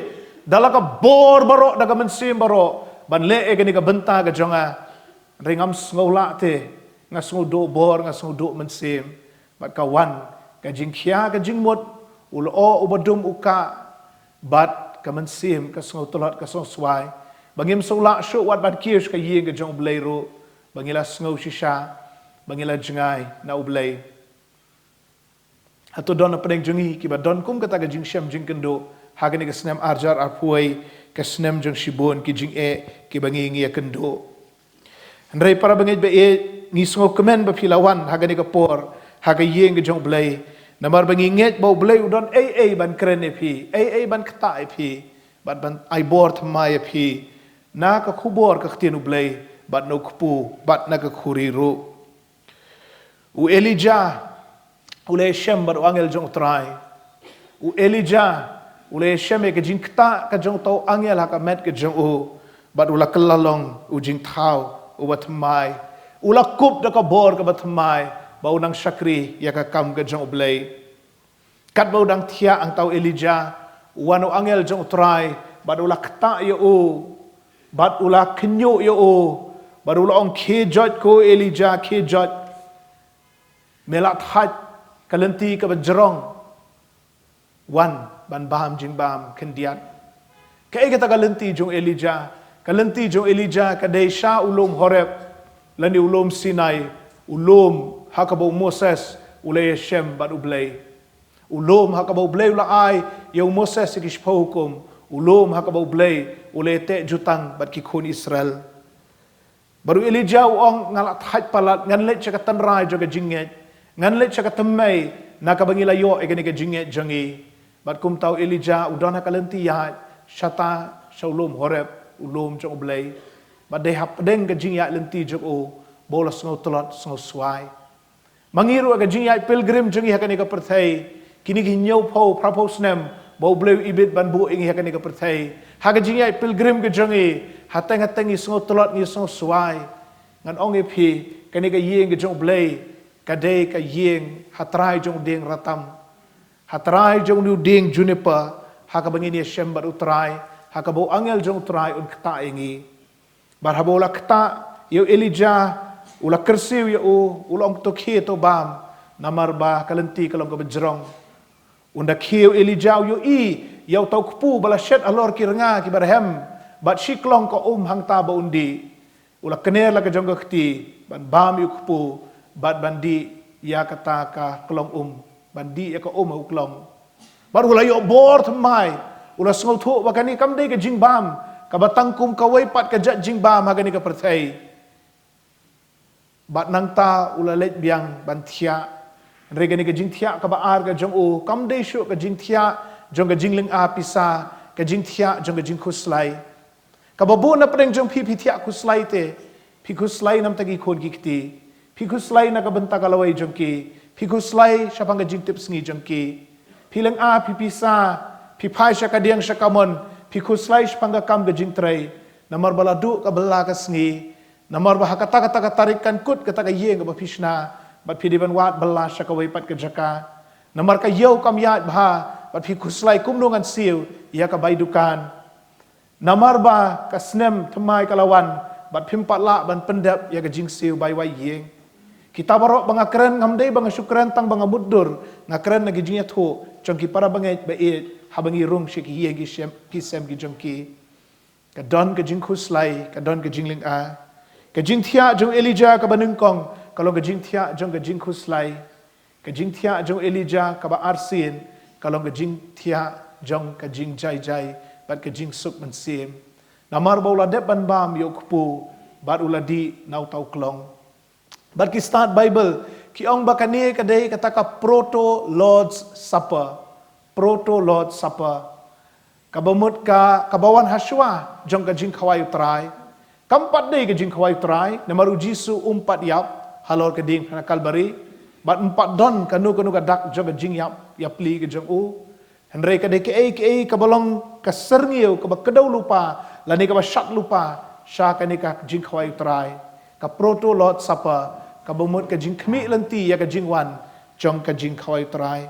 da la ka bor baroh, da ka mynsiem baroh, ban leh ïa kane ka bynta ka jong nga. Hynrei ngam sngew lah te, nga sngew duh bor, nga sngew duh mynsiem. Bad ka wan ka jingkhia, ka jingmut, u lyoh uba dum u kah, bad ka mynsiem ka sngew tlot, ka sngew swai, ba ngim sngew lah shuh wat ban kiew sha ka ïing ka jong u Blei ruh, ba ngi la sngew shisha ba ngi la jngai na u Blei. Hato don hapdeng jong ngi kiba don kum kata ka jingshem jingkynduh ha kane ka snem arjar arphew, ka snem jong shibun ki jingeh kiba ngi, ngi ïakynduh? Hynrei, para bangeit ba ïeit, ngi sngewkmen ba phi la wan ha kane ka por ha ka ïing ka jong u Blei. Namar ba ngi ngeit ba u Blei u don ei ei ban kren ïa phi, ei ei ban ktah ïa phi, bad ban ai bor thymmai ïa phi na ka khubor ka ktien u Blei, bad na u kpu, bad na ka khuri ruh. U Elijah u la ïashem bad u angel jong u Trai. U Elijah u la ïashem ïa ka jingktah ka jong uta u angel ha ka met ka jong u, bad u la kylla long u jingthaw uba thymmai. U la kup da ka bor kaba thymmai ba u nang shakri ïa ka kam ka jong u Blei. Katba u dang thiah hangta u Elijah, u wan u angel jong u Trai, bad u la ktah ïa u, bad u la kynñiuh ïa u, bad u la ong, Khie joit ko Elijah, khie joit. Me la thait ka lynti kaba jrong. Wan ban bam jingbam khyndiat. Kaei kata ka lynti jong Elijah? Ka lynti jong Elijah ka dei sha u lum Horeb, lane u lum Sinai, u lum ha kaba u Moses u la ïashem bad u Blei. U lum ha kaba u Blei u la ai ïa u Moses ïa ki shiphew hukum, u lum ha kaba u Blei u la ïateh jutang bad ki khun Israel. Bad u Elijah u ong, Nga la thait palat, ngan leit sha ka tynrai jong ka jingngeit, ngan leit sha ka thymmei na kaba ngi la ïoh ïa kane ka jingngeit jong ngi. Bad kumta u Elijah u don ha ka lynti ïaid shata sha u lum Horeb, u lum jong u Blei. Bad dei hapdeng ka jingïaid lynti jong u ba u la sngew tlot, sngew swai. Ma ngi ruh ha ka jingïaid pilgrim jong ngi ha kane ka pyrthei, kine ki hynñiewphew phraphew snem ba u Blei u ibit ban buh ïa ngi ha kane ka pyrthei, ha ka jingïaid pilgrim ka jong ngi, hateng hateng ngi sngew tlot, ngi sngew swai. Ngan ong ïa phi, kane ka ïing ka jong u Blei ka dei ka ïing ha trai jong u dieng ratam, ha trai jong u dieng juniper, ha kaba ngin ïashem bad u Trai, ha kaba u angel jong u Trai un ktah ïa ngi. Bad haba u la ktah ïa u Elijah, u la kyrsiew ïa u, u la ong, To khie, to bam, namar ba ka lynti ka long kaba jrong. Ynda khie u Elijah u ïohi ïa uta u kpu ba la shet halor ki rnga kiba rhem, bad shi klong ka um hangta ba un dih. U la kner la ka jong ka kti ban bam ïa u kpu, bad ban dih ïa kata ka klong um, ban dih ïa ka um ha u klong. Bad u la ïoh bor thymmai, u la sngewthuh ba kane kam dei ka jingbam kaba tang kum kawei pat ka jait jingbam ha kane ka pyrthei. Bad nangta u la leit biang ban thiah. Hynrei kane ka jingthiah kaba ar ka jong u kam dei shuh ka jingthiah jong ka jinglynga pisa, ka jingthiah jong ka jingkhuslai. Kaba bun na pdeng jong phi, phi thiah khuslai te, phi khuslai namar ki khun ki kti, phi khuslai na ka bynta ka lawei jong ki, phi khuslai shaphang ka jingtip sngi jong ki. Phi lynga, phi pisa, phi phai sha kadiang sha kamon, phi khuslai shaphang ka kam ka jingtrei. Namar ba la duh ka bylla ka sngi, namar ba ha kata kata ka tarik kan kut kata ka ïing kaba phi shna, bad phi dei ban wad bylla sha kawei pat ka jaka. Namar ka ïew kam ïaid bha, bad phi khuslai kumno ngan siew ïa ka bai dukan. Namar ba ka snem thymmai ka la wan, bad phim pat lah ban pyndep ïa ka jingsiew bai wai ïing. Kita baroh ba nga kren ngam dei ba nga shu kren tang ba nga mutdur, nga kren na ki jingïathuh jong ki para bangeit ba ïeit, haba ngi rung sha ki ïing ki sem, ki sem ki jong ki. Ka don ka jingkhuslai, ka don ka jinglynga. Ka jingthiah jong Elijah kaba nyngkong ka long ka jingthiah jong ka jingkhuslai. Ka jingthiah jong Elijah kaba arsien ka long ka jingthiah jong ka jingjai jai bad ka jingsuk mynsiem. Namar ba u la dep ban bam ïa u kpu, bad u la dih na uta u klong. Bad ki stad Baibl Ki ong ba kane ka dei kata ka proto Lord's Supper. Proto Lord's Supper. Kaba mut ka, kaba wan hashwa jong ka jingkhawai U Trai. Kam pat dei ka jingkhawai U Trai, namar U Jisu um pat ïap halor ka dieng ha Kalbari, bad um pat don kano kano ka dak jong ka jingïap ïapli ka jong u. Hynrei ka dei kaei kaei kaba long ka syrngiew, kaba kdew lypa, lane kaba shad lypa sha kane ka jingkhawai U Trai. Ka proto Lord's Supper, kaba mut ka jingkhmih lynti ïa ka jingwan jong ka jingkhawai U Trai.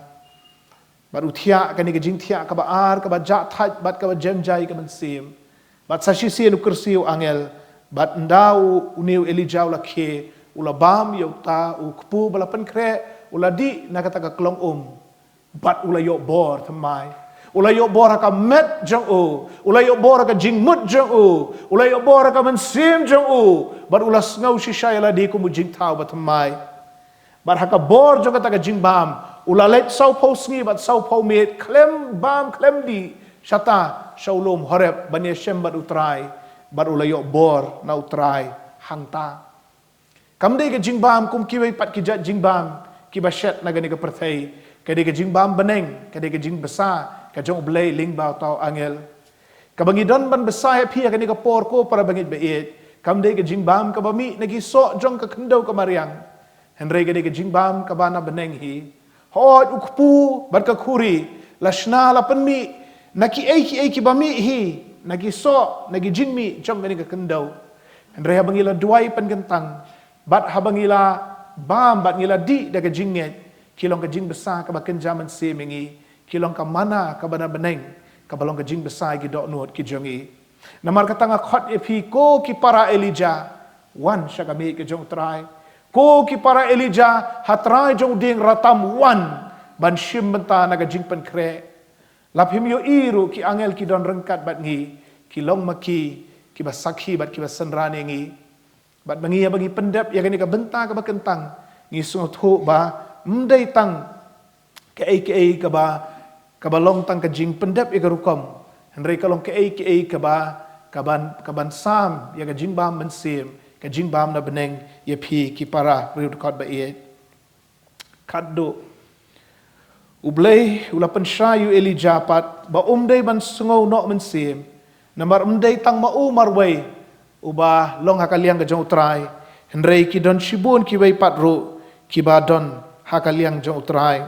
Bad u thiah kane ka jingthiah kaba ar, kaba jah thait bad kaba jem jai ka mynsiem. Bad sa shisien u kyrsiew angel, bad ynda u, une u Elijah u la khie, u la bam ïa uta u kpu ba la pynkhreh, u la dih na kata ka klong um. Bad u la ïoh bor thymmai. U la ïoh bor ha ka met jong u. U la ïoh bor ha ka jingmut jong u. U la ïoh bor ha ka mynsiem jong u. Bad u la sngew shisha ïa lade kum u jingthaw bathymmai. Bad ha ka bor jong kata ka jingbam, u la leit sawphew sngi bad sawphew miet, khlem bam khlem dih, shata sha u lum Horeb, ban ïashem bad U Trai, bad u la ïoh bor na U Trai hangta. Kam dei ka jingbam kum kiwei pat ki jait jingbam kiba shet na kane ka pyrthei. Ka dei ka jingbam bneng, ka dei ka jingbsa ka jong U Blei lyngba uta u angel. Kaba ngi don ban bsa ïa phi ha kane ka por, ko para bangeit ba ïeit, kam dei ka jingbam kaba mih na ki soh jong ka khyndew ka mariang. Hynrei ka dei ka jingbam kaba na bneng hi. Hooid, u kpu bad ka khuri la shna, la pynmih na kiei kiei kiba mih hi, na ki soh, na ki jingmih jong kane ka khyndew. Hynrei haba ngi la duwai pynkyntang, bad haba ngi la bam bad ngi la dih da ka jingngeit, ki long ka jingbsa kaba kynja mynsiem ïa ngi, ki long ka manna kaba na bneng, kaba long ka jingbsa ïa ki dohnud ki jong ngi. Namar kata nga khot ïa phi, ko ki para Elijah, wan sha ka miej ka jong U Trai. Ko ki para Elijah ha trai jong u dieng ratam, wan ban shim bynta na ka jingpynkhreh. Lada phim ïohi ruh, ki angel ki don ryngkat bad ngi, ki long ma ki kiba sakhi bad kiba synran ïa ngi. Bad ba ngi, haba ngi pyndep ïa kane ka bynta kaba kyntang, ngi sngewthuh ba ym dei tang kaei kaei kaba, kaba long tang ka jingpyndep ïa ka rukom, hynrei ka long kaei kaei kaba, kaban, kaban sam ïa ka jingbam mynsiem, ka jingbam na bneng ïa phi ki para riewdkhot ba ïeit. Khatduh, U Blei u la pynshai ïa u Elijah pat ba um dei ban sngew noh mynsiem, namar ym dei tang ma u marwei uba long ha ka liang ka jong U Trai, hynrei ki don shibun kiwei pat ruh kiba don ha ka liang jong U Trai.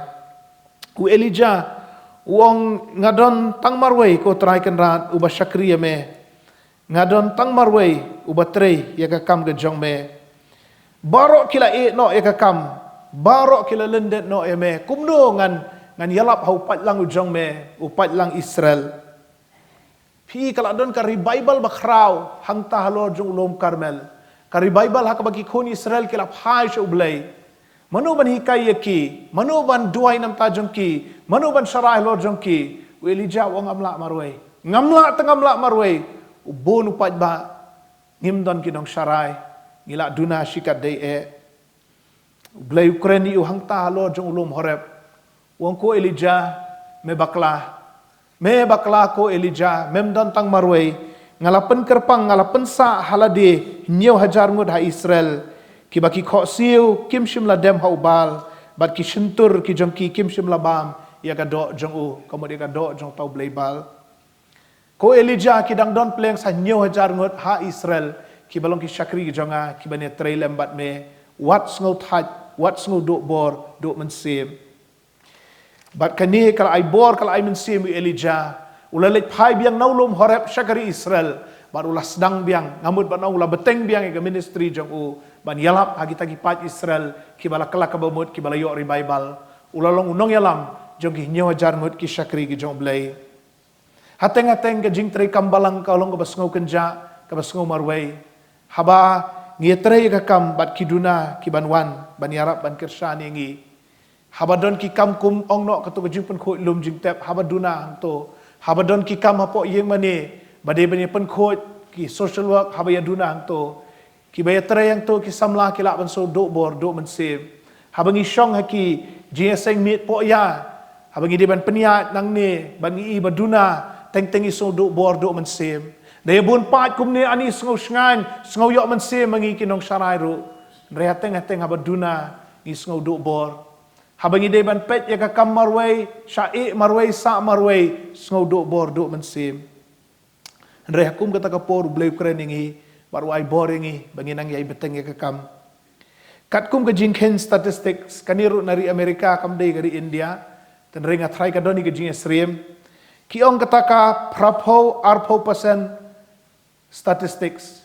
U Elijah u ong, nga don tang marwei, ko Trai Kynrad, uba shakri ïa me. Nga don tang marwei uba trei ïa ka kam ka jong me. Baroh ki la ïeh noh ïa ka kam, baroh ki la lyndet noh ïa me. Kumno ngan, ngan ïalap ha u paidlang u jong me, u paidlang Israel? Phi, ka la don ka revival bakhraw hangta halor jong u lum Karmel. Ka revival ha kaba ki khun Israel ki la phai sha U Blei. Mano ban hikai ïa ki? Mano ban duwai na bynta jong ki? Mano ban sharai halor jong ki? U Elijah u ong, ngam lah marwei. Ngam lah te ngam lah marwei. U bun u paidbah, ngim don ki nongsharai. Ngi la duna shikatdei eh. U Blei u kren ïa u hangta halor jong u lum Horeb. U ong, ko Elijah, me bakla. Me bakla, ko Elijah, mem don tang marwei. Nga la pynkyrpang, nga la pynsah ha lade hynñiew hajar ngut ha Israel, kiba ki khohsiew kim shym la dem ha u Baal, bad ki shyntur ki jong ki kim shym la bam ïa ka doh jong u, ka mut ïa ka doh jong uta u blei Baal. Ko Elijah, ki dang don pleng sa hynñiew hajar ngut ha Israel, kiba long ki shakri ki jong nga, kiban ïatrei lem bad me. Wat sngew thait, wat sngew duh bor, duh mynsiem. Bad kane ka la ai bor, ka la ai mynsiem ïa u Elijah. U la leit phai biang na u lum Horeb sha ka ri Israel. Bad u la sdang biang, nga mut ban ong u la bteng biang ïa ka ministry jong u, ban ïalap ha kita ki paid Israel kiba la kylla kaba mut, kiba la ïoh revival. U la long u nongïalam jong ki hynñiew hajar ngut ki shakri ki jong U Blei. Hateng hateng ka jingtrei kam balang ka long kaba sngew kynjah, kaba sngew marwei. Haba ngi ïatrei ïa ka kam bad ki duna kiban wan ban ïarap ban kyrshan ïa ngi. Haba don ki kam kum, ong noh, kato ka jingpynkhuid lum jingtep, haba duna hangto. Haba don ki kam hapoh ïing mane ba dei ban ïa pynkhuid, ki social work, haba ïa duna hangto. Kiba ïatrei hangto, ki samla, ki lah ban sngewduh bor, duh mynsiem. Haba ngi shong ha ki jingïaseng miet pohïa, haba ngi dei ban pynïaid nangne, ban ngi i ba duna, teng teng i sngewduh bor, duh mynsiem. Da ïa bun paid kumne, ani sngew shngaiñ, sngew ïoh mynsiem ma ngi ki nongsharai ruh. Hynrei hateng hateng haba duna, Ngi sngewduh bor. Haba ngi dei ban peit ïa ka kam marwei, shah ïeh marwei, sah marwei, sngewduh bor, duh mynsiem. Hynrei ha kum kata ka por U Blei u kren ïa ngi, bad u ai bor ïa ngi, ba ngin nang ïai bteng ïa ka kam. Katkum ka jingkheiñ statistics, kane ruh na ri America kam dei ka ri India, hynrei nga tharai ka don hi ka jingsyriem. Ki ong kata ka phraphew arphew percent statistics.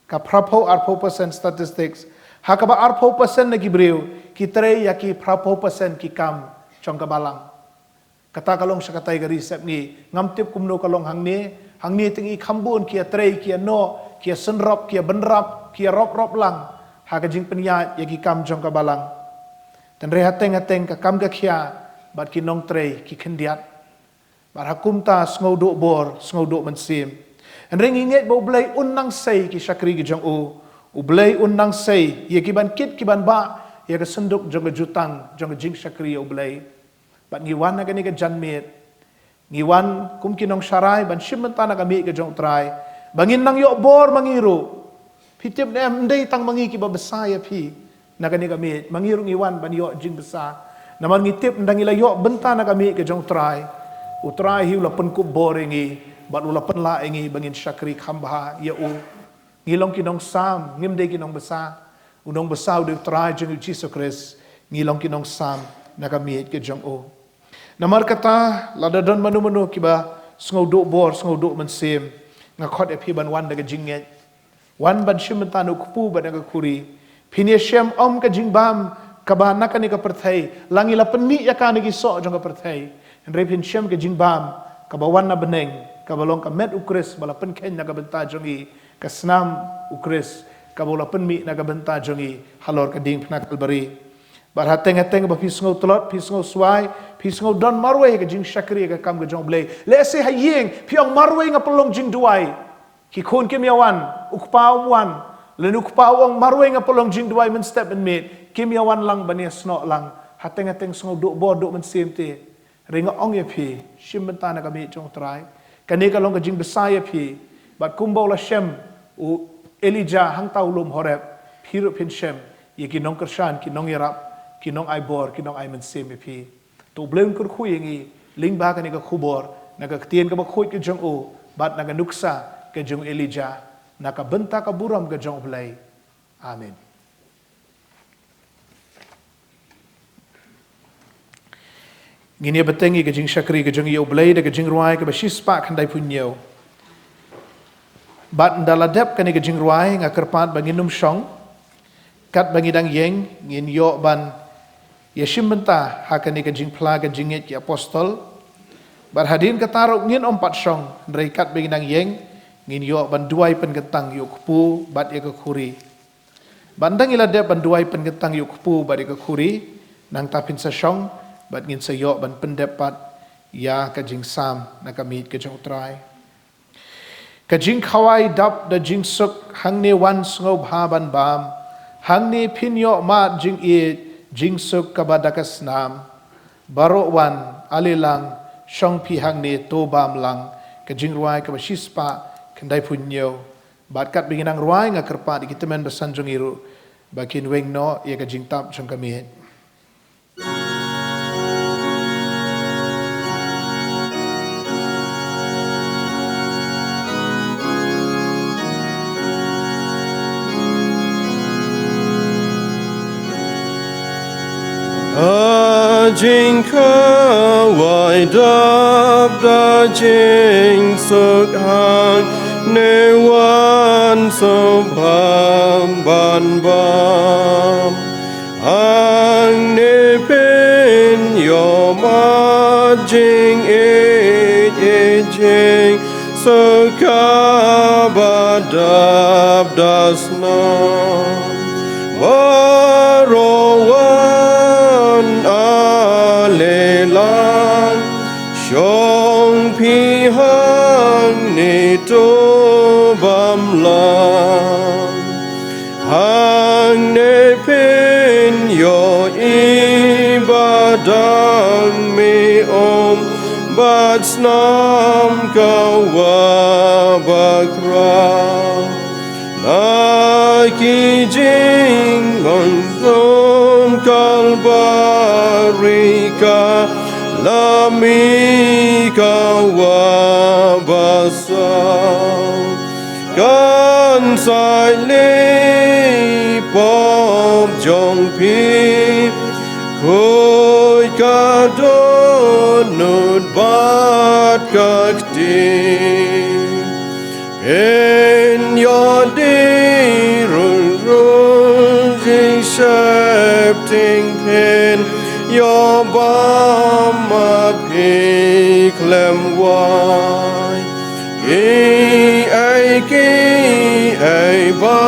Ka phraphew arphew percent statistics. Ha kaba arphew percent na ki briew, ki trei ïa ki phraphew percent ki kam jong ka balang. Kata ka long sha katei ka ri sepngi, ngam tip kumno ka long hangne, hangne te ngi kham bun ki ïa trei, ki ïa noh, ki ïa synrop, ki ïa bynrap, ki ïa rop rop lang ha ka jingpynïaid ïa ki kam jong ka balang. Hynrei hateng hateng ka kam ka khia, bad ki nongtrei ki khyndiat. Bad ha kumta sngewduh bor, sngewduh mynsiem. Hynrei ngi ngeit ba U Blei un nang sei ki shakri ki jong u. U Blei un nang sei ïa ki ban kit ki ban bah ïa ka synduk jong ka jutang jong ka jingshakri ïa U Blei. Bad ngi wan ha kane ka janmiet, ngi wan kum ki nongsharai ban shim bynta na ka miej ka jong U Trai, ba ngin nang ïoh bor ma ngi ruh. Phi tip ne em, ym dei tang ma ngi kiba bsa ïa phi na kane ka miej, ma ngi ruh ngi wan ban ïoh jingbsa. Namar ngi tip ynda ngi la ïoh bynta na ka miej ka jong U Trai, U Trai hi u la pynkup bor ïa ngi, bad u la pynlah ïa ngi ba ngin shakri kham bha ïa u. Ngi long ki nongsam, ngim dei ki nongbsa. U nongbsa u dei U Trai jong ngi U Jisu Khrist. Ngi long ki nongsam na ka miej ka jong u. Namar kata, lada don mano mano kiba sngewduh bor, sngewduh mynsiem, nga khot ïa phi ban wan da ka jingngeit. Wan ban shim bynta na u kpu bad na ka khuri. Phin ïa shem ym ka jingbam kaba na kane ka pyrthei, la ngi la pynmih ïa ka na ki soh jong ka pyrthei. Hynrei phin shem ka jingbam kaba wan na bneng, kaba long ka met U Khrist ba la pynkheiñ na ka bynta jong ngi, ka snam U Khrist kaba u la pynmih na ka bynta jong ngi halor ka diengphna Kalbari. Bad hateng hateng ba phi sngewtlot, phi sngewswai, phi sngewdon marwei ka jingshakri ka kam ka jong U Blei. Lehse ha ïing phi ong, marwei nga pynlong jingduwai. Ki khun kim ïa wan, u kpa um wan. Lane u kpa u ong, marwei nga pynlong jingduwai mynstep mynmiet, kim ïa wan lang ban ïa snoh lang. Hateng hateng sngewduh bor, duh mynsiem te. Hynrei nga ong ïa phi, shim bynta na ka miej jong U Trai. Kane ka long ka jingbsa ïa phi. Bad kumba u la shem u Elijah hangta u lum Horeb, phi ruh phin shem ïa ki nongkyrshan, ki nongïarap, ki nongai bor, ki nongai mynsiem ïa phi. To U Blei un kyrkhu ïa ngi lyngba kane ka khubor, na ka ktien kaba khuid ka jong u, bad na ka nuksa ka jong u Elijah, na ka bynta ka burom ka jong U Blei. Amen. Ngin ïa bteng ïa ka jingshakri ka jong ngi ïa U Blei da ka jingrwai kaba shispah khyndaiphew hynñiew. Bad ynda la dep kane ka jingrwai, nga kyrpad ba ngin ym shong. Katba ngi dang ïeng, ngin ïoh ban ïa shim bynta ha kane ka jingphla ka jingngeit ki apostol. Bad hadien kata ruh ngin ym pat shong, hynrei katba ngi dang ïeng, ngin ïoh ban duwai pynkyntang ïa u kpu bad ïa ka khuri. Bad ynda ngi la dep ban duwai pynkyntang ïa u kpu bad ïa ka khuri, nangta phin sa shong, bad ngin sa ïoh ban pyndep pat ïa ka jingsam na ka miej ka jong U Trai. Ka jingkhawai dap da jingsuk, hangne wan sngewbha ban bam. Hangne phin ïoh mad jingïeit, jingsuk kaba da ka snam. Baroh wan, ale lang, shong phi hangne, to bam lang. Ka jingrwai kaba shispah khyndaiphew hynñiew. Bad katba ngi nang rwai, nga kyrpad ïa ki tymmen basan jong ngi ruh ba kin weng noh ïa ka jingtap jong ka miej. A jingkhawai dap da jingsuk, hangne wan sngewbha ban bam. Hangne phin ïoh mad jingïeit, jingsuk kaba dap da snam. Baroh wan, ale lang, shong phi hangne, to bam lang. Hangne phin ïohi ba dang mih um bad snam ka wah bakhraw. Na ki jingong sum Kalbari ka la mih ka wah basah. Kan sa leh pop jong phi, khuid ka dohnud bad ka kti. Phin ïoh die rul rul jingsheptieng, phin ïoh bam ma phi khlem wai. Kiei kiei ba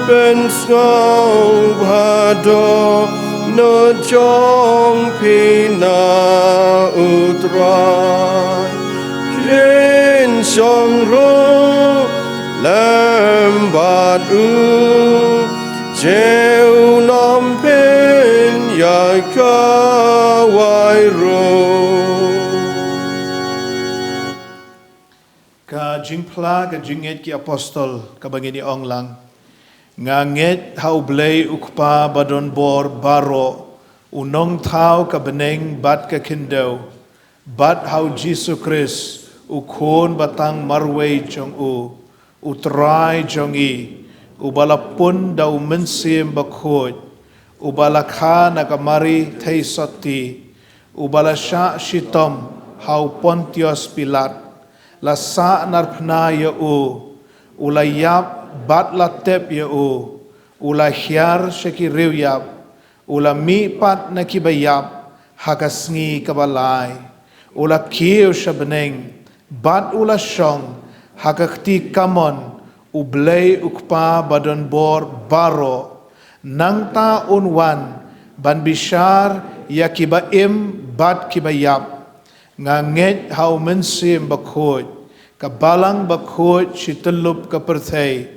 pynsngew bha, dohnud jong phi na U Trai. Kin shong ruh lem bad u, junom phin ïa kawei ruh. Ka jingphla ka jingngeit ki apostol kaba ngin ïa ong lang. Nga ngeit ha U Blei U Kpa badonbor baroh, U Nongthaw ka bneng bad ka khyndew, bad ha U Jisu Khrist, U Khun batang marwei jong U, U Trai jong ngi, uba la pun da U Mynsiem Bakhuid, uba la kha na ka Mari theisotti, uba la shah shitom ha U Pontius Pilat, la sahnarphna ïa u, u la ïap bad la tep ïa u, u la hiar sha ki riewïap, u la mihpat na kiba ïap ha ka sngi kaba lai, u la kiew sha bneng, bad u la shong ha ka kti kamon U Blei U Kpa badonbor baroh. Nangta un wan ban bishar ïa kiba im bad kiba ïap. Nga ngeit ha U Mynsiem Bakhuid, ka Balang Bakhuid shityllup ka pyrthei,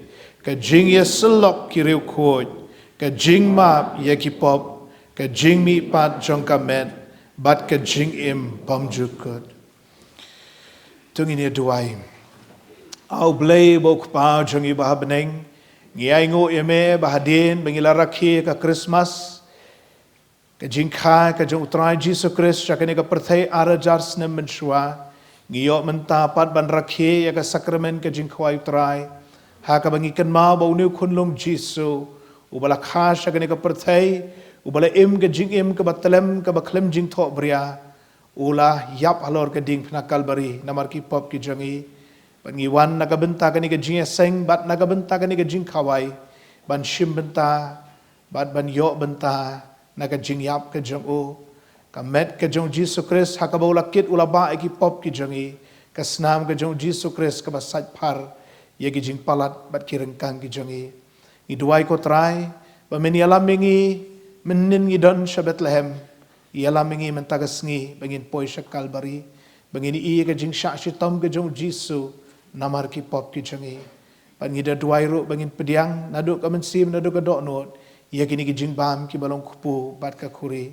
ka jingïasyllok ki riewkhuid, ka jingmap ïa ki pop, ka jingmihpat jong ka met, bad ka jingim bymjukut. To ngin ïa duwai. A U Blei uba U Kpa jong ngi uba ha bneng, ngi ainguh ïa me ba hadien ba ngi la rakhe ka Khristmas, ka jingkha ka jong U Trai Jisu Khrist sha kane ka pyrthei ar hajar snem mynshuwa, ngi ïoh mynta pat ban rakhe ïa ka sakramen ka jingkhawai U Trai ha kaba ngi kynmaw ba une U Khunlung Jisu, uba la kha sha kane ka pyrthei, uba la im ka jingim kaba tlem kaba khlem jingthohbria, u la ïap halor ka diengphna Kalbari namar ki pop ki jong ngi. Bad ngi wan na ka bynta kane ka jingïaseng bad na ka bynta kane ka jingkhawai, ban shim bynta bad ban ïoh bynta na ka jingïap ka jong u. Ka met ka jong Jisu Khrist ha kaba u la kit u la bah ïa ki pop ki jong ngi, ka snam ka jong Jisu Khrist kaba saitphar ïa ki jingpalat bad ki ryngkang ki jong ngi. Ngi duwai ko Trai ba men ïalam ïa ngi, mynnin ngi don sha Bethlehem, ïalam ïa ngi mynta ka sngi ba ngin poi sha Kalbari, ba ngin ïohi ïa ka jingshah shitom ka jong Jisu namar ki pop ki jong ngi. Bad ngi da duwai ruh ba ngin pdiang naduh ka mynsiem naduh ka dohnud ïa kine ki jingbam kiba long kpu bad ka khuri.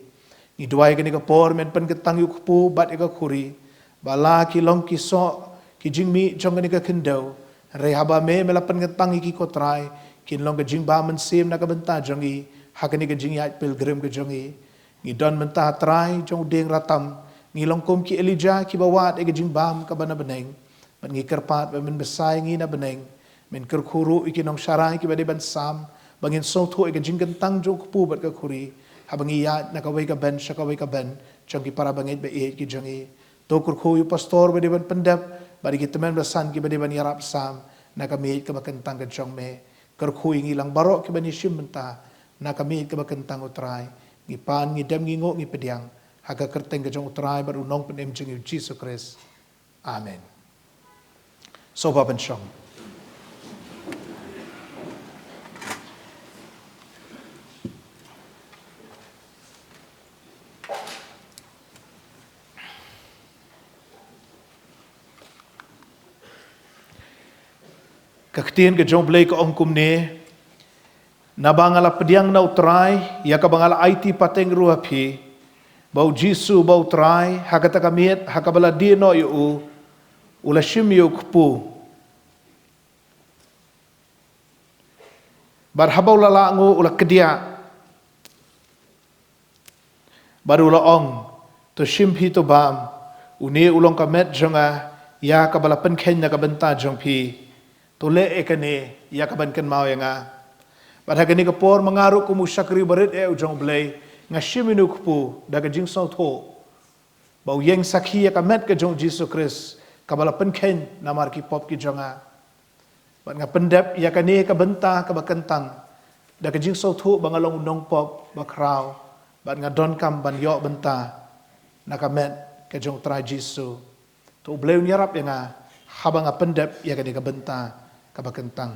Ngi duwai kane ka por men pynkyntang ïa u kpu bad ïa ka khuri, ba la ki long ki soh ki jingmih jong kane ka khyndew, hynrei haba me me la pynkyntang ïa ki ko Trai, kin long ka jingbam mynsiem na ka bynta jong ngi ha kane ka jingïaid pilgrim ka jong ngi. Ngi don mynta Trai jong u dieng ratam, ngi long kum ki Elijah kiba wad ïa ka jingbam kaba na bneng. Bad ngi kyrpad ba men bsa ïa ngi na bneng, men kyrkhu ruh ïa ki nongsharai kiba dei ban sam, ba ngin sngewthuh ïa ka jingkyntang jong u kpu bad ka khuri haba ngi ïaid na kawei ka bynta sha kawei ka bynta jong ki para bangeit ba ïeit ki jong ngi. To kyrkhu ïa u pastor ba dei ban pyndep bad ïa ki tymmen basan kiba dei ban ïarap sam na ka miej kaba kyntang ka jong me. Kyrkhu ïa ngi lang baroh kiba ngi shim bynta na ka miej kaba kyntang, ko Trai. Ngi pan, ngi dem, ngi nguh, ngi pdiang ha ka kyrteng ka jong u Trai bad u Nongpynim jong ngi u Jisu Khrist. Amen. Sngewbha pynshong. Ka ktien ka jong U Blei ka ong kumne: Naba nga la pdiang na U Trai ïa kaba nga la aiti pateng ruh ha phi, ba U Jisu uba U Trai, ha kata ka miet ha kaba la die noh ïa u, u la shim ïa u kpu. Bad haba u la lah nguh u la kdiah. Bad u la ong, to shim phi to bam, une u long ka met jong nga, ïa kaba la pynkheiñ na ka bynta jong phi. To leh ïa kane, ïa kaban kynmaw ïa nga. Bad ha kane ka por ma nga ruh kum u shakri barit eh u jong U Blei, nga shim ïa une u kpu, da ka jingsngewthuh ba u ïeng sakhi ïa ka met ka jong U Jisu Khrist, kaba la pynkheiñ namar ki pop ki jong nga. Bad nga pyndep ïa kane ka bynta kaba kyntang, da ka jingsngewthuh ba nga long u nongpop bakhraw, bad nga donkam ban ïoh bynta na ka met ka jong U Trai Jisu. To U Blei un ïarap ïa nga, haba nga pyndep ïa kane ka bynta kaba kyntang.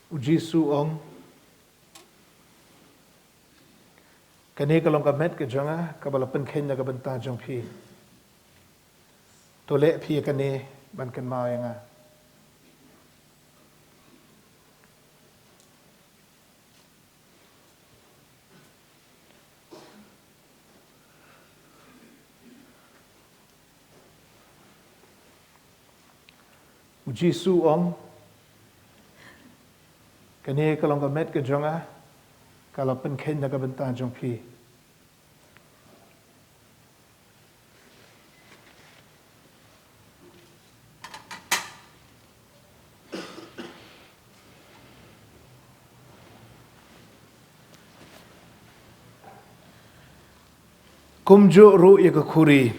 U Jisu u ong, kane ka long ka met ka jong nga, kaba la pynkheiñ na ka bynta jong phi. To leh phi ïa kane ban kynmaw ïa nga. U Jisu u ong, kane ka long ka met ka jong nga, ka la pynkheiñ na ka bynta jong phi. Kumjuh ruh ïa ka khuri,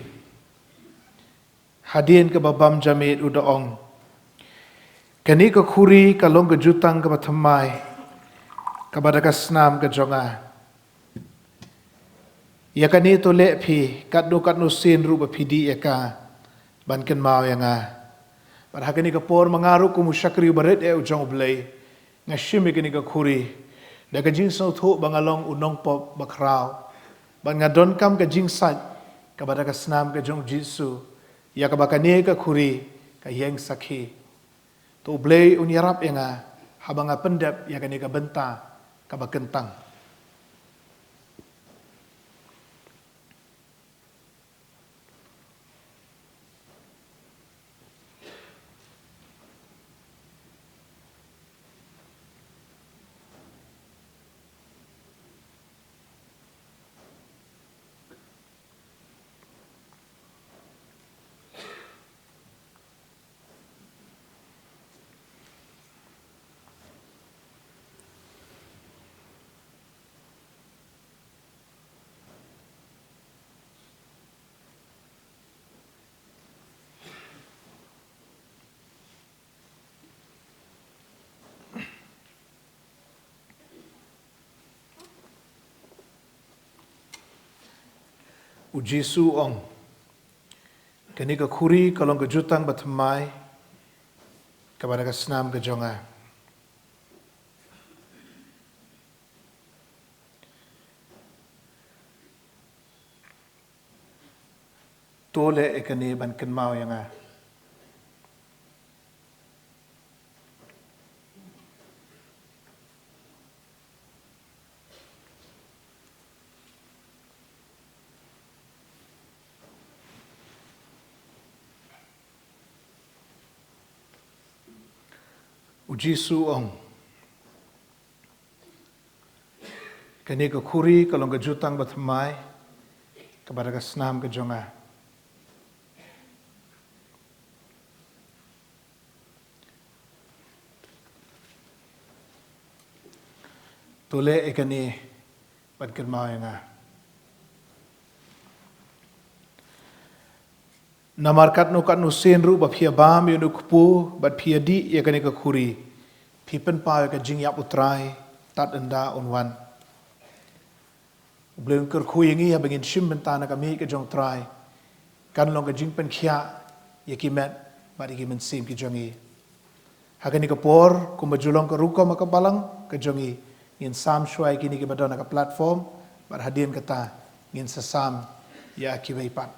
hadien kaba bam ja miet u da ong, kane ka khuri ka long ka jutang kaba thymmai, kaba da ka snam ka jong nga. Ïa kane to leh phi, katno katno sien ruh ba phi dih ïa ka, ban kynmaw ïa nga. Bad ha kane ka por ma nga ruh kum u shakri barit eh u jong U Blei, nga shim ïa kane ka khuri, da ka jingsngewthuh ba nga long u nongpop bakhraw, bad nga donkam ka jingsait, kaba da ka snam ka jong U Jisu, ïa kaba kane ka khuri, ka ïeng sakhi. To U Blei un ïarap ïa nga, haba nga pyndep ïa kane ka bynta kaba kyntang. U Jisu u ong, kane ka khuri ka long ka jutang bathymmai, kaba da ka snam ka jong nga. To leh ïa kane ban kynmaw ïa nga. U Jisu u ong, kane ka khuri ka long ka jutang bathymmai, kaba da ka snam ka jong nga. To leh ïa kane ban kynmaw ïa nga. Namar katno katno sien ruh ba phi ïa bam ïa une u kpu bad phi ïa dih ïa kane ka khuri, phi pynpaw ïa ka jingïap U Trai tad ynda un wan. U Blei un kyrkhu ïa ngi haba ngin shim bynta na ka miej ka jong U Trai. kan long ka jingpynkhiah ïa ki met bad ïa ki mynsiem ki jong ngi. Ha kane ka por, kumba ju long ka rukom ha ka balang ka jong ngi, ngin sam shuwa ïa kine kiba don ha ka platform, bad hadien kata ngin sa sam ïa kiwei pat.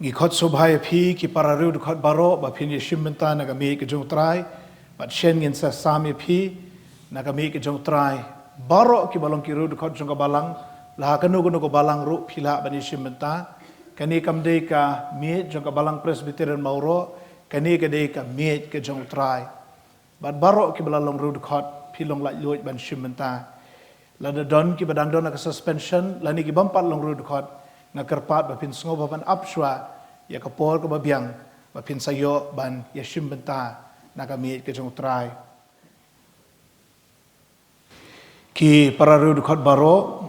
Ngi khot sngewbha ïa phi ki para riewdkhot baroh ba phin ïashim bynta na ka miej ka jong U Trai, bad shen ngin sa sam ïa phi na ka miej ka jong U Trai. Baroh kiba long ki riewdkhot jong ka balang, la ha kano kano ka balang ruh phi lah ban ïashim bynta. Kane kam dei ka miej jong ka Balang Presbyterian Mawroh, kane ka dei ka miej ka jong U Trai. Bad baroh kiba la long riewdkhot, phi long laitluid ban shim bynta. Lada don kiba dang don ha ka suspension, lane ki bym pat long riewdkhot, nga kyrpad ba phin sngewbha ban ap shuwa ïa ka por kaba biang ba phin sa ïoh ban ïashim bynta na ka miej ka jong U Trai. Ki para riewdkhot baroh,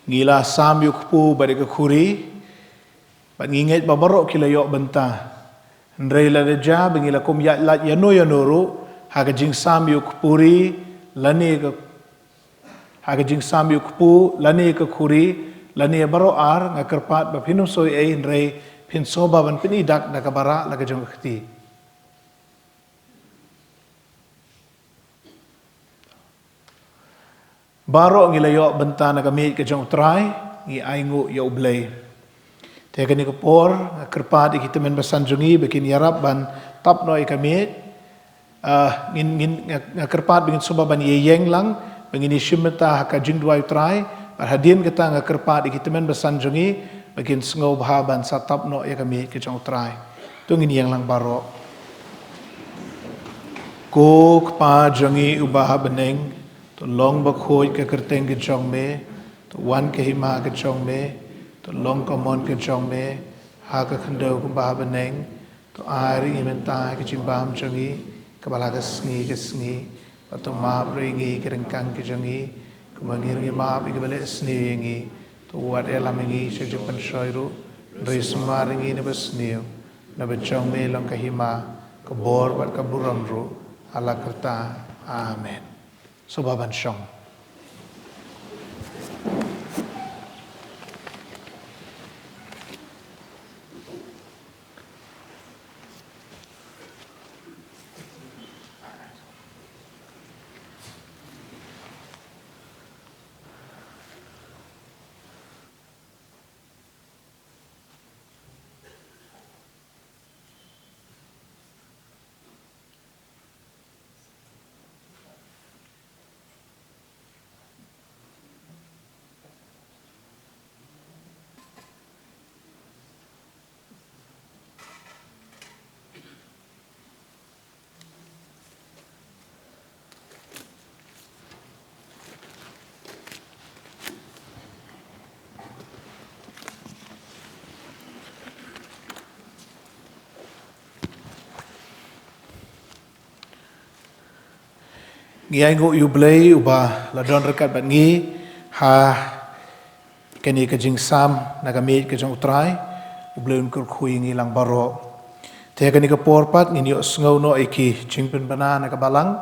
ngi la sam ïa u kpu bad ïa ka khuri. Bad ngi ngeit ba baroh ki la ïoh bynta. Hynrei lada jia ba ngi la kum ïaid lait ïano ïano ruh, ha ka jingsam ïa u kpu ri, lane ka, ha ka jingsam ïa u kpu, lane ka khuri, lane baroh ar, nga kyrpad ba phin ym soi ei, hynrei phin sngewbha ban pyni dak da kaba rah la ka jong ka kti. Baroh ngi la ïoh bynta na ka miej ka jong U Trai, ngi ainguh ïa U Blei. Te kane ka por, nga kyrpad ïa ki tymmen basan jong ngi, ba kin ïarap ban tap noh ïa ka miej. Ah, ngin, ngin, nga, nga kyrpad ba ngin sngewbha ban ïeng lang, ba ngin ïashim bynta ha ka jingduwai U Trai, bad hadien kata nga kyrpad ïa ki tymmen basan jong ngi, ba kin sngewbha ban sa tap noh ïa ka miej ka jong U Trai. To ngin ïeng lang baroh. Ko Kpa jong ngi uba ha bneng, to long bakhuid ka kyrteng ka jong me, to wan ka hima ka jong me, to long ka mon ka jong me, ha ka khyndew kumba ha bneng, to ai ruh ïa ngi mynta ka jingbam jong ngi, kaba la ka sngi ka sngi, bad to map ruh ïa ngi ki ryngkang ka jong ngi, kumba ngi ruh ngi map ïa kiba leh sniew ïa ngi, to wat ïalam ïa ngi sha jingpynshoi ruh, hynrei sumar ïa ngi na basniew, naba jong me long ka hima, ka bor bad ka burom ruh, ha la karta. Amen. Sngewbha ban shong. Ngi ainguh ïa U Blei uba la don ryngkat bad ngi ha kane ka jingsam na ka miej ka jong U Trai. U Blei un kyrkhu ïa ngi lang baroh. Te ha kane ka por pat ngin ïohsngew noh ïa ki jingpynbna na ka balang.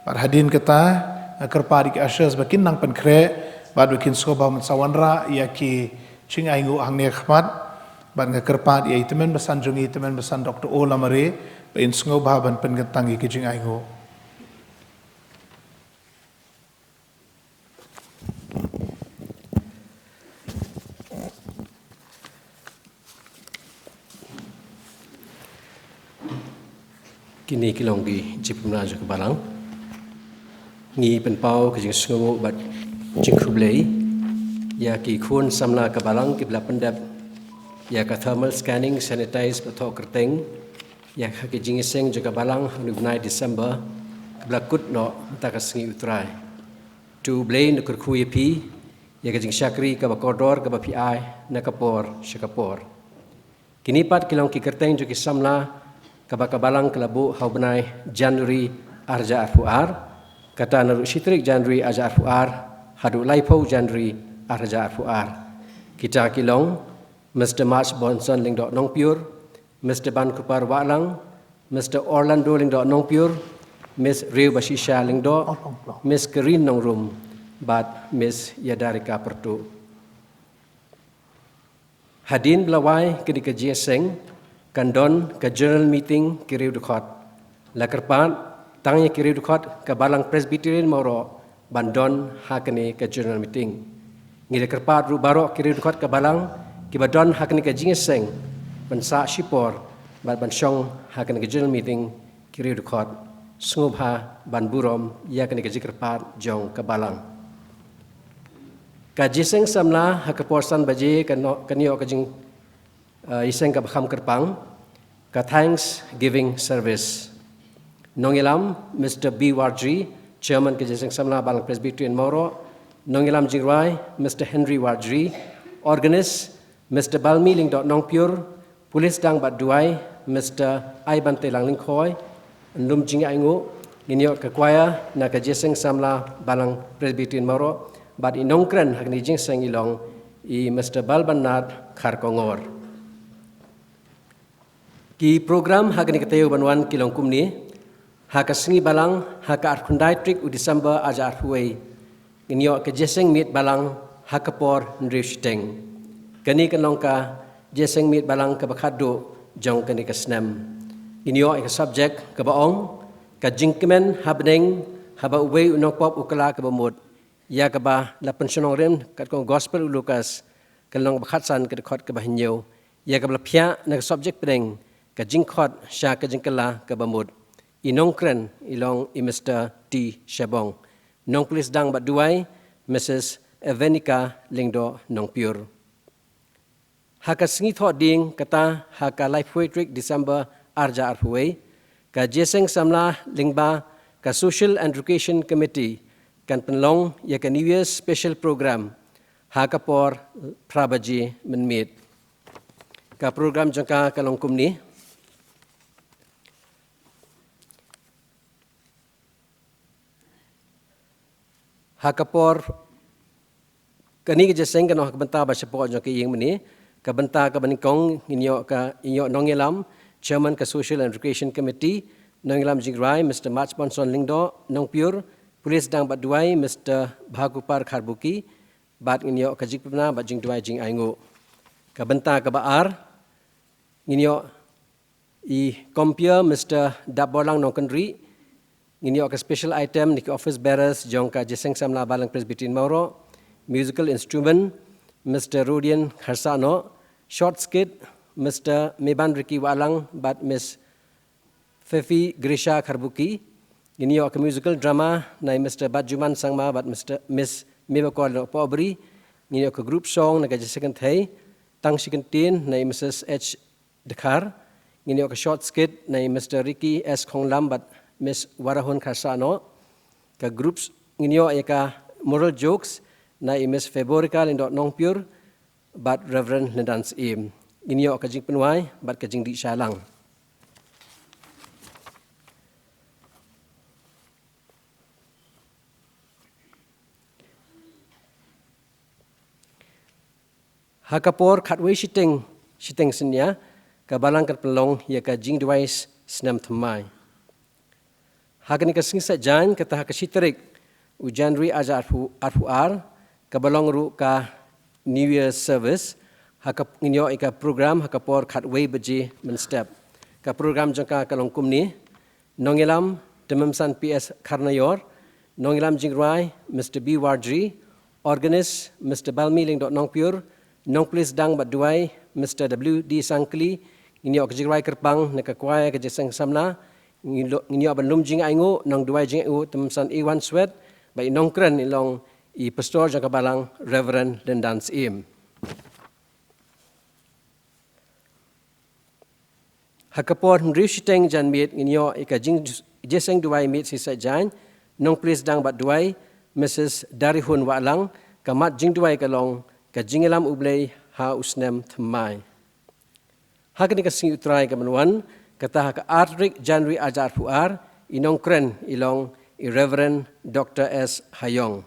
Bad hadien kata, nga kyrpad ïa ki ushers ba kin nang pynkhreh, bad ba kin sngewbha ban sa wanrah ïa ki jingainguh hangne ha khmat. Bad nga kyrpad ïa i tymmen basan jong ngi, i tymmen basan Doctor O Lamare, ba in sngewbha ban pynkyntang ïa ki jingainguh. Kine ki long ki jingpynbna jong ka balang. Ngi pynpaw ka jingsngewnguh bad jingkhublei ïa ki khun samla ka balang kiba la pyndep ïa ka thermal scanning, sanitize bad thoh kyrteng ïa ka jingïaseng jong ka balang ha une u bnai December kaba la kut noh mynta ka sngi U Trai. To U Blei un kyrkhu ïa phi ïa ka jingshakri kaba kordor kaba phi ai na ka por sha ka por. Kine pat ki long ki kyrteng jong ki samla kaba ka balang ka la buh ha u bnai January arhajar arphew ar, kata naduh shi tarik January arhajar arphew ar haduh laiphew January arhajar arphew ar. Kita ki long Mister March Bonson Lyngdoh Nongpyur, Mister Bankupar Wahlang, Mister Orlando Lyngdoh Nongpyur, Miss Riewbashisha Lyngdoh, Miss Kareen Nongrum, bad Miss Yadarika Pyrtuh. Hadien ba la wai kane ka jingïaseng, kan don ka general meeting ki riew dkhot. La kyrpad tang ïa ki riew dkhot ka Balang Presbyterian Mawroh ban don ha kane ka general meeting. Ngi la kyrpad ruh baroh ki riew dkhot ka balang kiba don ha kane ka jingïaseng ban sah shipor bad ban shong ha kane ka general meeting ki riew dkhot, sngewbha ban burom ïa kane ka jingkyrpad jong ka balang. Ka jingïaseng samla ha ka por san baje kan ïoh, kan ïoh ka jing, eh, ïaseng kaba kham kyrpang, ka Thanksgiving Service. Nongïalam Mister B Warjri, Chairman ka jingïaseng samla Balang Presbyterian Mawroh. Nongïalam jingrwai Mister Henry Warjri. Organist Mister Balmi Lyngdoh Nongpyur. Pulit sdang bad duwai Mister Aibanteilang Lyngkhoi. Ynlum jingainguh ngin ïoh ka choir na ka jingïaseng samla Balang Presbyterian Mawroh, bad i nongkren ha kane ka jingïaseng i long i Mister Balbannat Kharkongor. Ki program ha kane ka taïew ban wan ki long kumne. Ha ka sngi Balang, ha ka arphew khyndai tarik u December arhajar arphew wei, ngin ïoh ka jingïaseng miet Balang ha ka por hynriew shiteng. Kane kan long ka jingïaseng miet Balang kaba khatduh jong kane ka snem. Ngin ïoh ïa ka subject kaba ong, ka jingkmen ha bneng haba uwei u nongpop u kylla kaba mut, ïa kaba la pynshong rim katkum Gospel u Lukas, ka lynnong ba khatsan, ka dkhot kaba hynñiew, ïa kaba la phiah na ka subject pdeng, ka jingkhot sha ka jingkylla kaba mut. I nongkren i long i Mister T Shabong. Nongplie sdang bad duwai, Missus Evenica Lyngdoh Nongpyur. Ha ka sngi Thohdieng, kata ha ka laiphew tarik December arhajar arphew wei, ka jingïaseng samla lyngba ka Social and Education Committee kan pynlong ïa ka New Year Special Program ha ka por phra baje mynmiet. Ka program jong ka ka long kumne. Ha ka por kane ka jingïaseng kan long ha ka bynta ba shapoh jong ka ïing mane. Ka bynta kaba nyngkong, ngin ïoh ka, ngin ïoh nongïalam, Chairman ka Social and Recreation Committee, nongïalam jingrwai Mister March Bonson Lyngdoh Nongpyur, plie sdang bad duwai Mister Bhakupar Kharbuki, bad ngin ïoh ka jingpynbna bad jingduwai jingainguh. Ka bynta kaba ar, ngin ïoh i compeer Mister Dapborlang Nongkynrih, ngin ïoh ka special item na ki office bearers jong ka jingïaseng samla Balang Presbyterian Mawroh, musical instrument Mister Rodian Kharsahnoh, short skit Mister Meban Ricky Wahlang bad Miss Fefi Grisha Kharbuki, ngin ïoh ka musical drama na i Mister Batjuman Sangma bad Mister, Miss Mebakol Nongpohbri, ngin ïoh ka group song na ka jingïaseng kynthei Tang Shi Kyntien na i Missus H Dkhar, ngin ïoh ka short skit na i Mister Ricky S Khonglam bad Miss Warahun Kharsahnoh, ka groups, ngin ïoh ïa ka moral jokes na i Miss Feborika Lyngdoh Nongpyur bad Reverend Lyndan Syiem. Ngin ïoh ka jingpynwai bad ka jingdih shai lang. Ha ka por khatwei shiteng, shiteng synñia, ka Balang kan pynlong ïa ka jingduwai snem thymmai. Ha kane ka sngi Saitjaiñ, kata ha ka shi tarik u January arhajar arphew, arphew ar, kaba long ruh ka New Year Service, ha ka, ngin ïoh ïa ka program ha ka por khatwei baje mynstep. Ka program jong ka ka long kumne. Nongïalam, Tymmensan P S Kharnaior, nongïalam jingrwai Mister B Wardri, organist Mister Balmi Lyngdoh Nongpyur, nongplie sdang bad duwai Mister W D Sangkli, ngin ïoh ka jingrwai kyrpang na ka kwai ka jingïaseng samla, ngin ïoh, ngin ïoh ban lum jingainguh, nongduwai jingainguh Tymmensan Iwan Swet, bad i nongkren i long i pastor jong ka Balang Reverend Lyndan Syiem. Ha ka por hynriew shiteng janmiet ngin ïoh ïa ka jing, jingïaseng duwai miet sngi Saitjaiñ, nongplie sdang bad duwai Missus Darihun Wahlang, ka mat jingduwai ka long ka jingïalam U Blei ha u snem thymmai. Ha kane ka sngi U Trai kaban wan, kata ha ka ar tarik January arhajar arphew ar, i nongkren i long i Reverend Doctor S Hayong.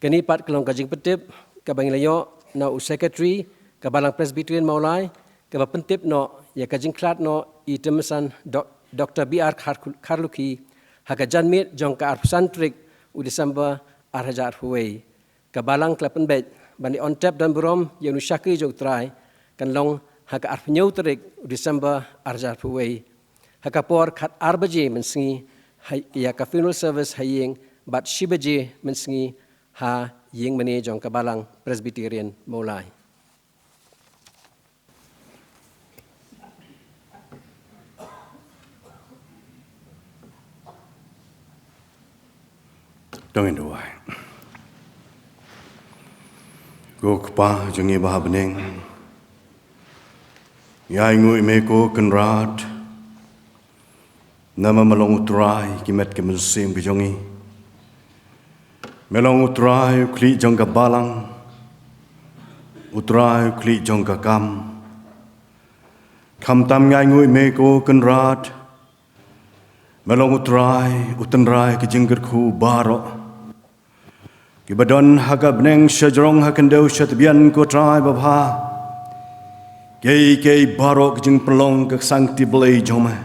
Kane pat ka long ka jingpyntip kaba ngi la ïoh na u Secretary ka Balang Presbyterian Mawlai, kaba pyntip noh ïa ka jingkhlad noh i Tymmensan Dok-, Doctor B R Khar-, Kharlukhi ha ka janmiet jong ka arphew san tarik u December arhajar arphew wei. Ka Balang ka la pynbeit ban ïa on tep don burom ïa une u shakri jong U Trai, kan long ha ka arphew hynñiew tarik u December arhajar arphew wei. Ha ka por khatar baje mynsngi ha, ïa ka funeral service ha ïing, bad shi baje mynsngi ha ïing mane jong ka Balang Presbyterian Mawlai. To ngin duwai. Ko Kpa jong ngi ba ha bneng, ngi ainguh ïa me ko Kynrad, namar me long U Trai ki met ki mynsiem ki jong ngi. Me long U Trai u khlieh jong ka balang, U Trai u khlieh jong ka kam. Khamtam ngi ainguh ïa me ko Kynrad, me long U Trai u tynrai ki jingkyrkhu baroh kiba don ha ka bneng, shajrong ha khyndew shatbian ko Trai babha. Kiei kiei baroh ka jingpynlong ka sangti Blei jong me.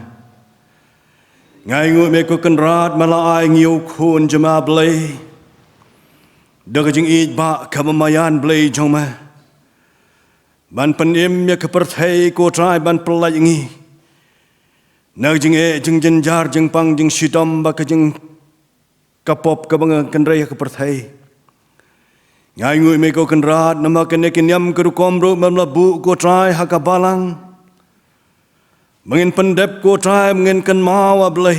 Nga ainguh ïa me ko Kynrad, me la ai ïa ngi u Khun jong me Blei da ka jingïeit ba kaba maïan Blei jong me, ban pynim ïa ka pyrthei ko Trai, ban pyllait ïa ngi na ka jingeh jingjynjar jingpang jingshitom bad ka jing ka pop kaba nga kynrei ha ka pyrthei. Nga ainguh ïa me ko Kynrad, namar kane ka niam ka rukom ruh mem la buh ko Trai ha ka balang. Ba ngin pyndep ko Trai, ba ngin kynmaw A Blei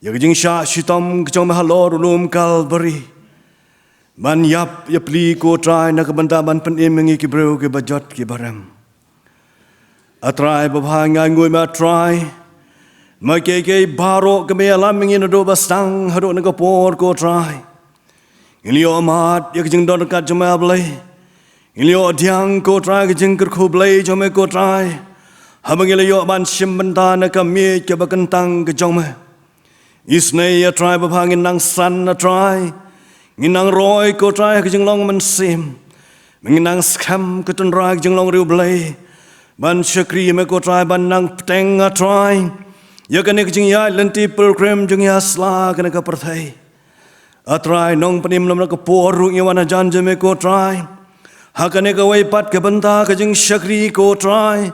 ïa ka jingshah shitom ka jong me halor u lum Kalbari, ban ïap ïapli ko Trai na ka bynta ban pynim ïa ngi ki briew kiba jot kiba rem. A Trai babha, nga ainguh ïa me A Trai, namar kiei kiei baroh kiba me ïalam ïa ngi naduh ba sdang haduh na ka por ko Trai. Ngi la ïoh mad ïa ka jingdon ryngkat jong me A Blei. Ngi la ïoh pdiang ko Trai ka jingkyrkhu Blei jong me ko Trai, haba ngi la ïoh ban shim bynta na ka miej kaba kyntang ka jong me. Isynei A Trai babha, ngin nang san A Trai, ngin nang roi ko Trai ha ka jinglong mynsiem, ngin nang skhem ka tynrai ka jinglong riewblei, ban shakri ïa me ko Trai, ban nang bteng A Trai ïa kane ka jingïaid lynti pilgrim jong ngi ha sla kane ka pyrthei. A Trai, nongpynim, lem na ka por ruh ngi wan hajan jong me ko Trai ha kane kawei pat ka bynta ka jingshakri ko Trai,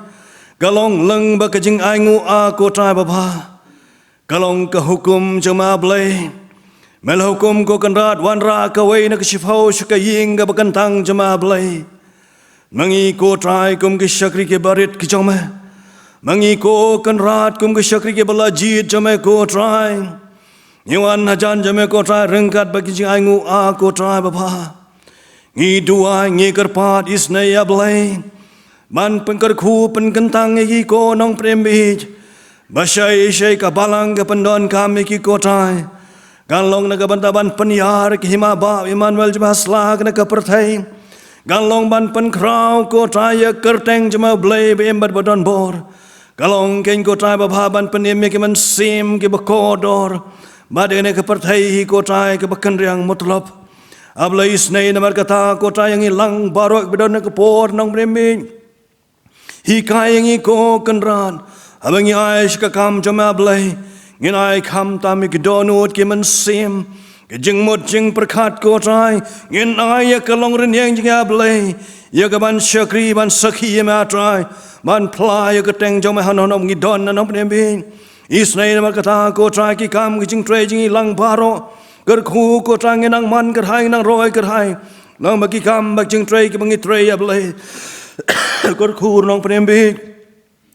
ka long lyngba ka jingainguh A ko Trai babha. Ka long ka hukum jong me A Blei. Me la hukum ko Kynrad, wanrah kawei na ka shiphew sha ka ïing kaba kyntang jong me A Blei. Ma ngi ko Trai kum ki shakri kiba rit ki jong me, ma ngi ko Kynrad kum ki shakri kiba la jied jong me ko Trai, ngi wan hajan jong me ko Trai ryngkat bad ki jingainguh A ko Trai babha. Ngi duwai, ngi kyrpad isynei A Blei, ban pynkyrkhu pynkyntang ïa ki ko nongpynim bieit, ba shai shai ka balang ka pyndonkam ïa ki ko Trai, kan long na ka bynta ban pynïar ïa ka hima Bah Immanuel jong me ha sla kane ka pyrthei, kan long ban pynkhraw ko Trai ïa ka kyrteng jong me A Blei ba im bad ba don bor. Ka long keiñ ko Trai babha ban pynim ïa ki mynsiem kiba kordor bad ïa kane ka pyrthei hi ko Trai kaba kynriang mutlop. A Blei isynei namar kata ko Trai, ïa ngi lang baroh kiba don ha ka por nongpynim bieit, hikai ïa ngi ko Kynrad, haba ngi ai sha ka kam jong me A Blei, ngin ai khamtam ïa ki dohnud ki mynsiem, ka jingmut jingpyrkhat ko Trai, ngin ai ïa ka long rynïeng jong ngi A Blei, ïa ka ban shakri ban sakhi ïa me A Trai, ban phla ïa ka kyrteng jong me hano hano ba ngi don nongpynim bieit. Isynei namar kata ko Trai, ki kam ki jingtrei jong ngi lang baroh, kyrkhu ko Trai, ngin nang man kyrhai, ngin nang roi kyrhai, namar ki kam bad jingtrei kiba ngi trei A Blei. Kyrkhu nongpynim bieit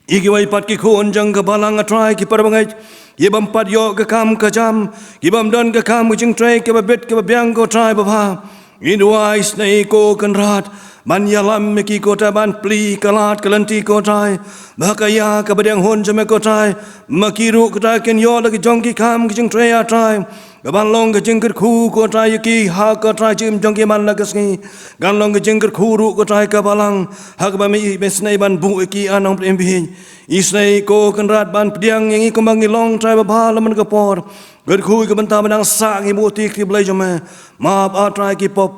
ïa kiwei pat ki khun jong ka balang A Trai, ki para bangeit, ki bym pat ïoh ka kam ka jam, ki bym don ka kam ka jingtrei kaba bit kaba biang ko Trai babha. Ngi duwai isynei ko Kynrad, ban ïalam ïa ki ko Trai, ban plie ka lad ka lynti ko Trai, ba ha ka ïa kaba dang hun jong me ko Trai, ma ki ruh ko Trai kin ïoh la ki jong ki kam ki jingtrei A Trai, ka ban long ka jingkyrkhu ko Trai ïa ki ha ko Trai jingim jong ki man la ka sngi, kan long ka jingkyrkhu ruh ko Trai ka balang, ha kaba me isynei ban buh ïa ki A nongpynim bieit. Isynei ko Kynrad ban pdiang ïa ngi kumba ngi long Trai babha lem na ka por, kyrkhu ïa ka bynta ba nang sah ngi buh ti kti Blei jong me. Map A Trai ki pop,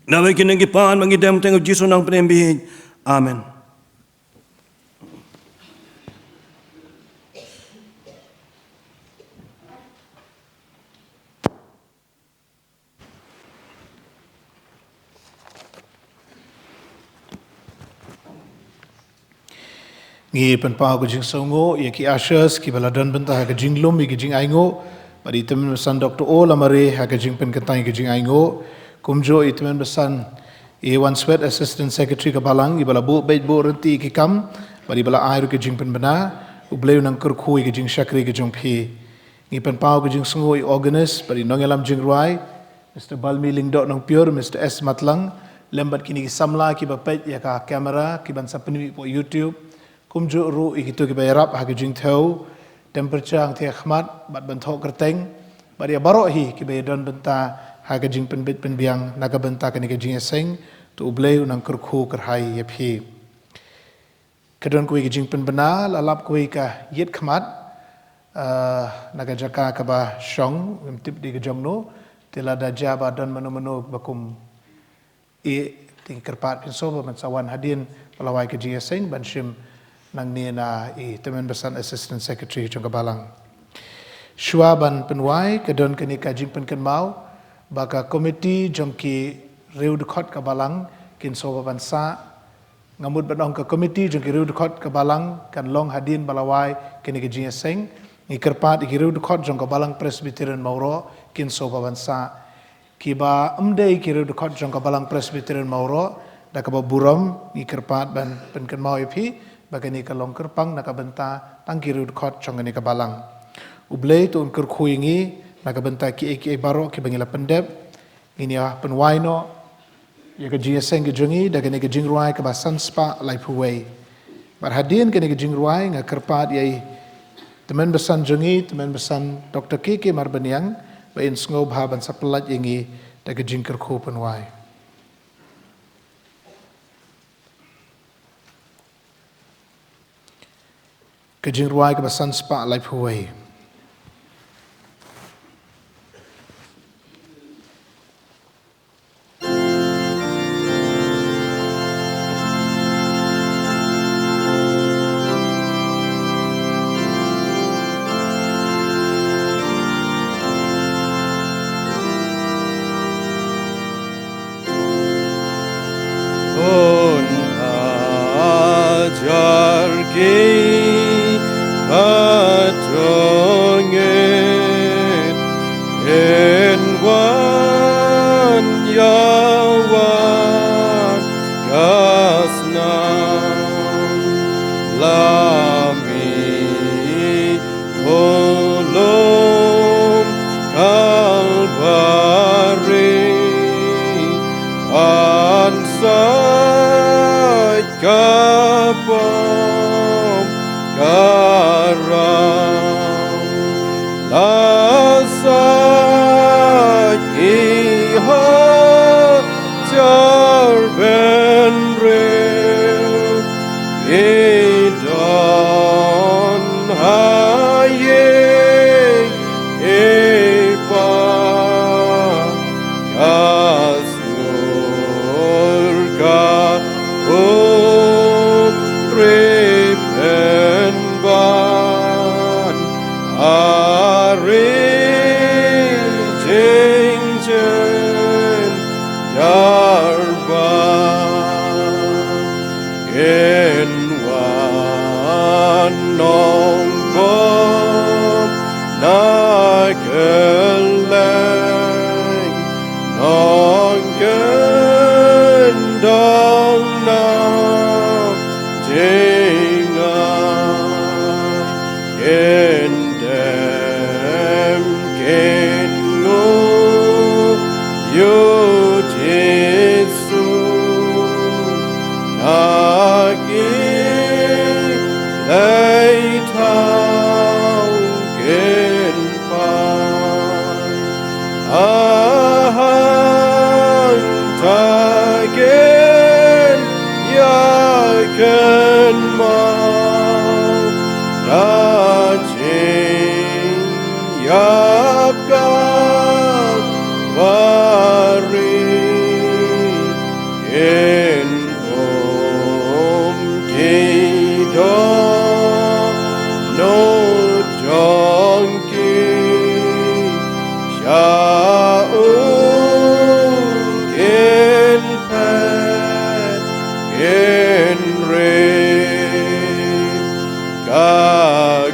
namar kine ngi pan ba ngi dem ha kyrteng Jisu nongpynim bieit. Amen. Ngi pynpaw ka jingsngewnguh ïa ki ushers kiba la don bynta ha ka jinglum ïa ka jingainguh, bad i tymmen basan Doctor O Lamare ha ka jingpynkyntang ïa ka jingainguh. Kumjuh i tymmen basan i Wan Swet, Assistant Secretary ka balang, iba la buh beit buh rynti ïa ki kam, bad iba la ai ruh ka jingpynbna. U Blei u nang kyrkhu ïa ka jingshakri ka jong phi. Ngi pynpaw ka jingsngewnguh ïa u organist bad i nongïalam jingrwai, Mister Balmi Lyngdoh Nongpyiur, Mister S Matlang, lem bad kine ki samla kiba peit ïa ka camera, kiban sa pynmih hapoh YouTube. Kumjuh ruh ïa kito kiba ïarap ha ka jingthew temperature hangtei ha khmat bad ban thoh kyrteng, bad ïa baroh hi kiba ïadon bynta ha ka jingpynbit pynbiang na ka bynta kane ka jingïaseng. To U Blei u nang kyrkhu kyrhai ïa phi. Ka don kawei ka jingpynbna, la lap kawei ka ïit khmat, ah, na ka jaka kaba shong, ngam tip dei ka jong no, te lada jia ba don mano mano ba kum ïeit, te ngi kyrpad phin sngewbha ban sa wan hadien ba la wai ka jingïaseng ban shim nangne na i tymmen basan Assistant Secretary jong ka Balang. Shuwa ban pynwai, ka don kane ka jingpynkynmaw ba ka komiti jong ki riew dkhot ka Balang kin sngewbha ban sah. Nga mut ban ong ka komiti jong ki riew dkhot ka Balang kan long hadien ba la wai kane ka jingïaseng. Ngi kyrpad ïa ki riew dkhot jong ka Balang Presbyterian Mawroh kin sngewbha ban sah. Kiba ym dei ki riew dkhot jong ka Balang Presbyterian Mawroh, da kaba burom ngi kyrpad ban pynkynmaw ïa phi ba kane ka long kyrpang na ka bynta tang ki riew dkhot jong kane ka Balang. U Blei to un kyrkhu ïa ngi na ka bynta kiei kiei baroh kiba ngi la pyndep. Ngin ïa pynwai noh ïa ka jingïaseng ka jong ngi da kane ka jingrwai kaba san spah laiphew wei. Bad hadien kane ka jingrwai, nga kyrpad ïa i tymmen basan jong ngi, tymmen basan Doktor K K Marbaniang, ba in sngewbha ban sa pyllait ïa ngi da ka jingkyrkhu pynwai. Ka jingrwai kaba san spah laiphew wei. Hun hajar ki patungit, in wan ïa wan ka snam, la mih Pulum Kalbari, an sait ka pom ka ram, la sait ki ha jar bynriew, i don ha ïing i pa, ka sur ka pumrip pynban, ha ri jingjynjar ba kin wan nongbym na kylleng, nongkyndong na jingai. Kin dem kin nguh ïa u Jisu na ki lei thaw kin pan. A hangta kin ïa kynmaw na jingïap Kalbari, kin bum ki dohnud jong ki sha u, kin phet kin rit. Ka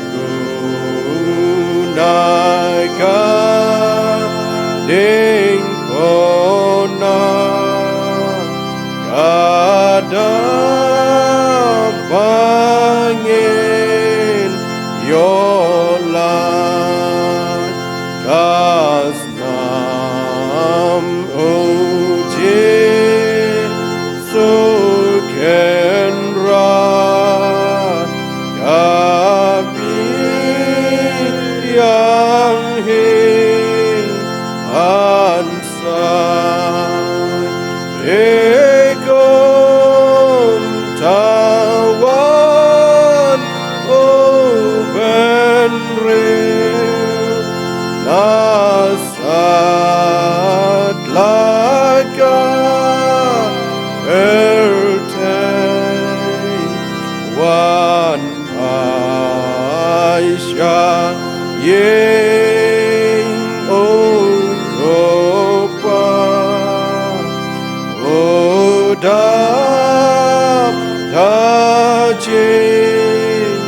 kuna Wan ai sha ïing, o Kpa, o dap da jing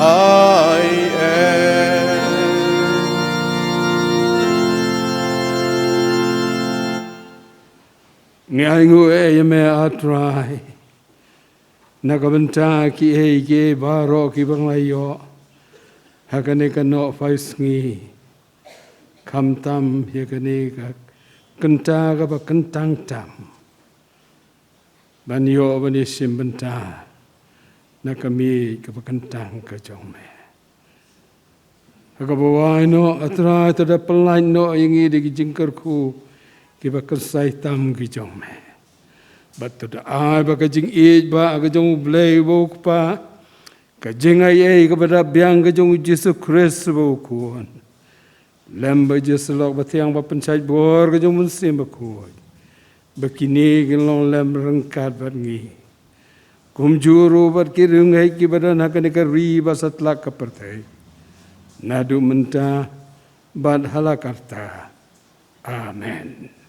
ai ei. Ngi ai nguh ïa me, A Trai, na ka bynta kiei kiei baroh kiba ngi la ïoh ha kane ka Nohphaisngi, khamtam ïa kane ka kynta kaba kyntang tam ban ïoh ban ïashim bynta na ka miej kaba kyntang ka jong me. Ha kaba wai noh, A Trai, to da pynlait noh ïa ngi da ki jingkyrkhu kiba kynsai tam ki jong me. Bad to da ai ba ka jingïeit ba ka jong U Blei uba u Kpa, ka jingai ei kaba dap biang ka jong U Jisu Khrist uba u Khun, lem bad ka jingïasyllok bathiang ba pynshait bor ka jong U Mynsiem Bakhuid, ba kine kin long lem ryngkat bad ngi, kumjuh ruh bad ki riewngeit kiba don ha kane ka ri bad satlak ka pyrthei, naduh mynta bad hala karta. Amen.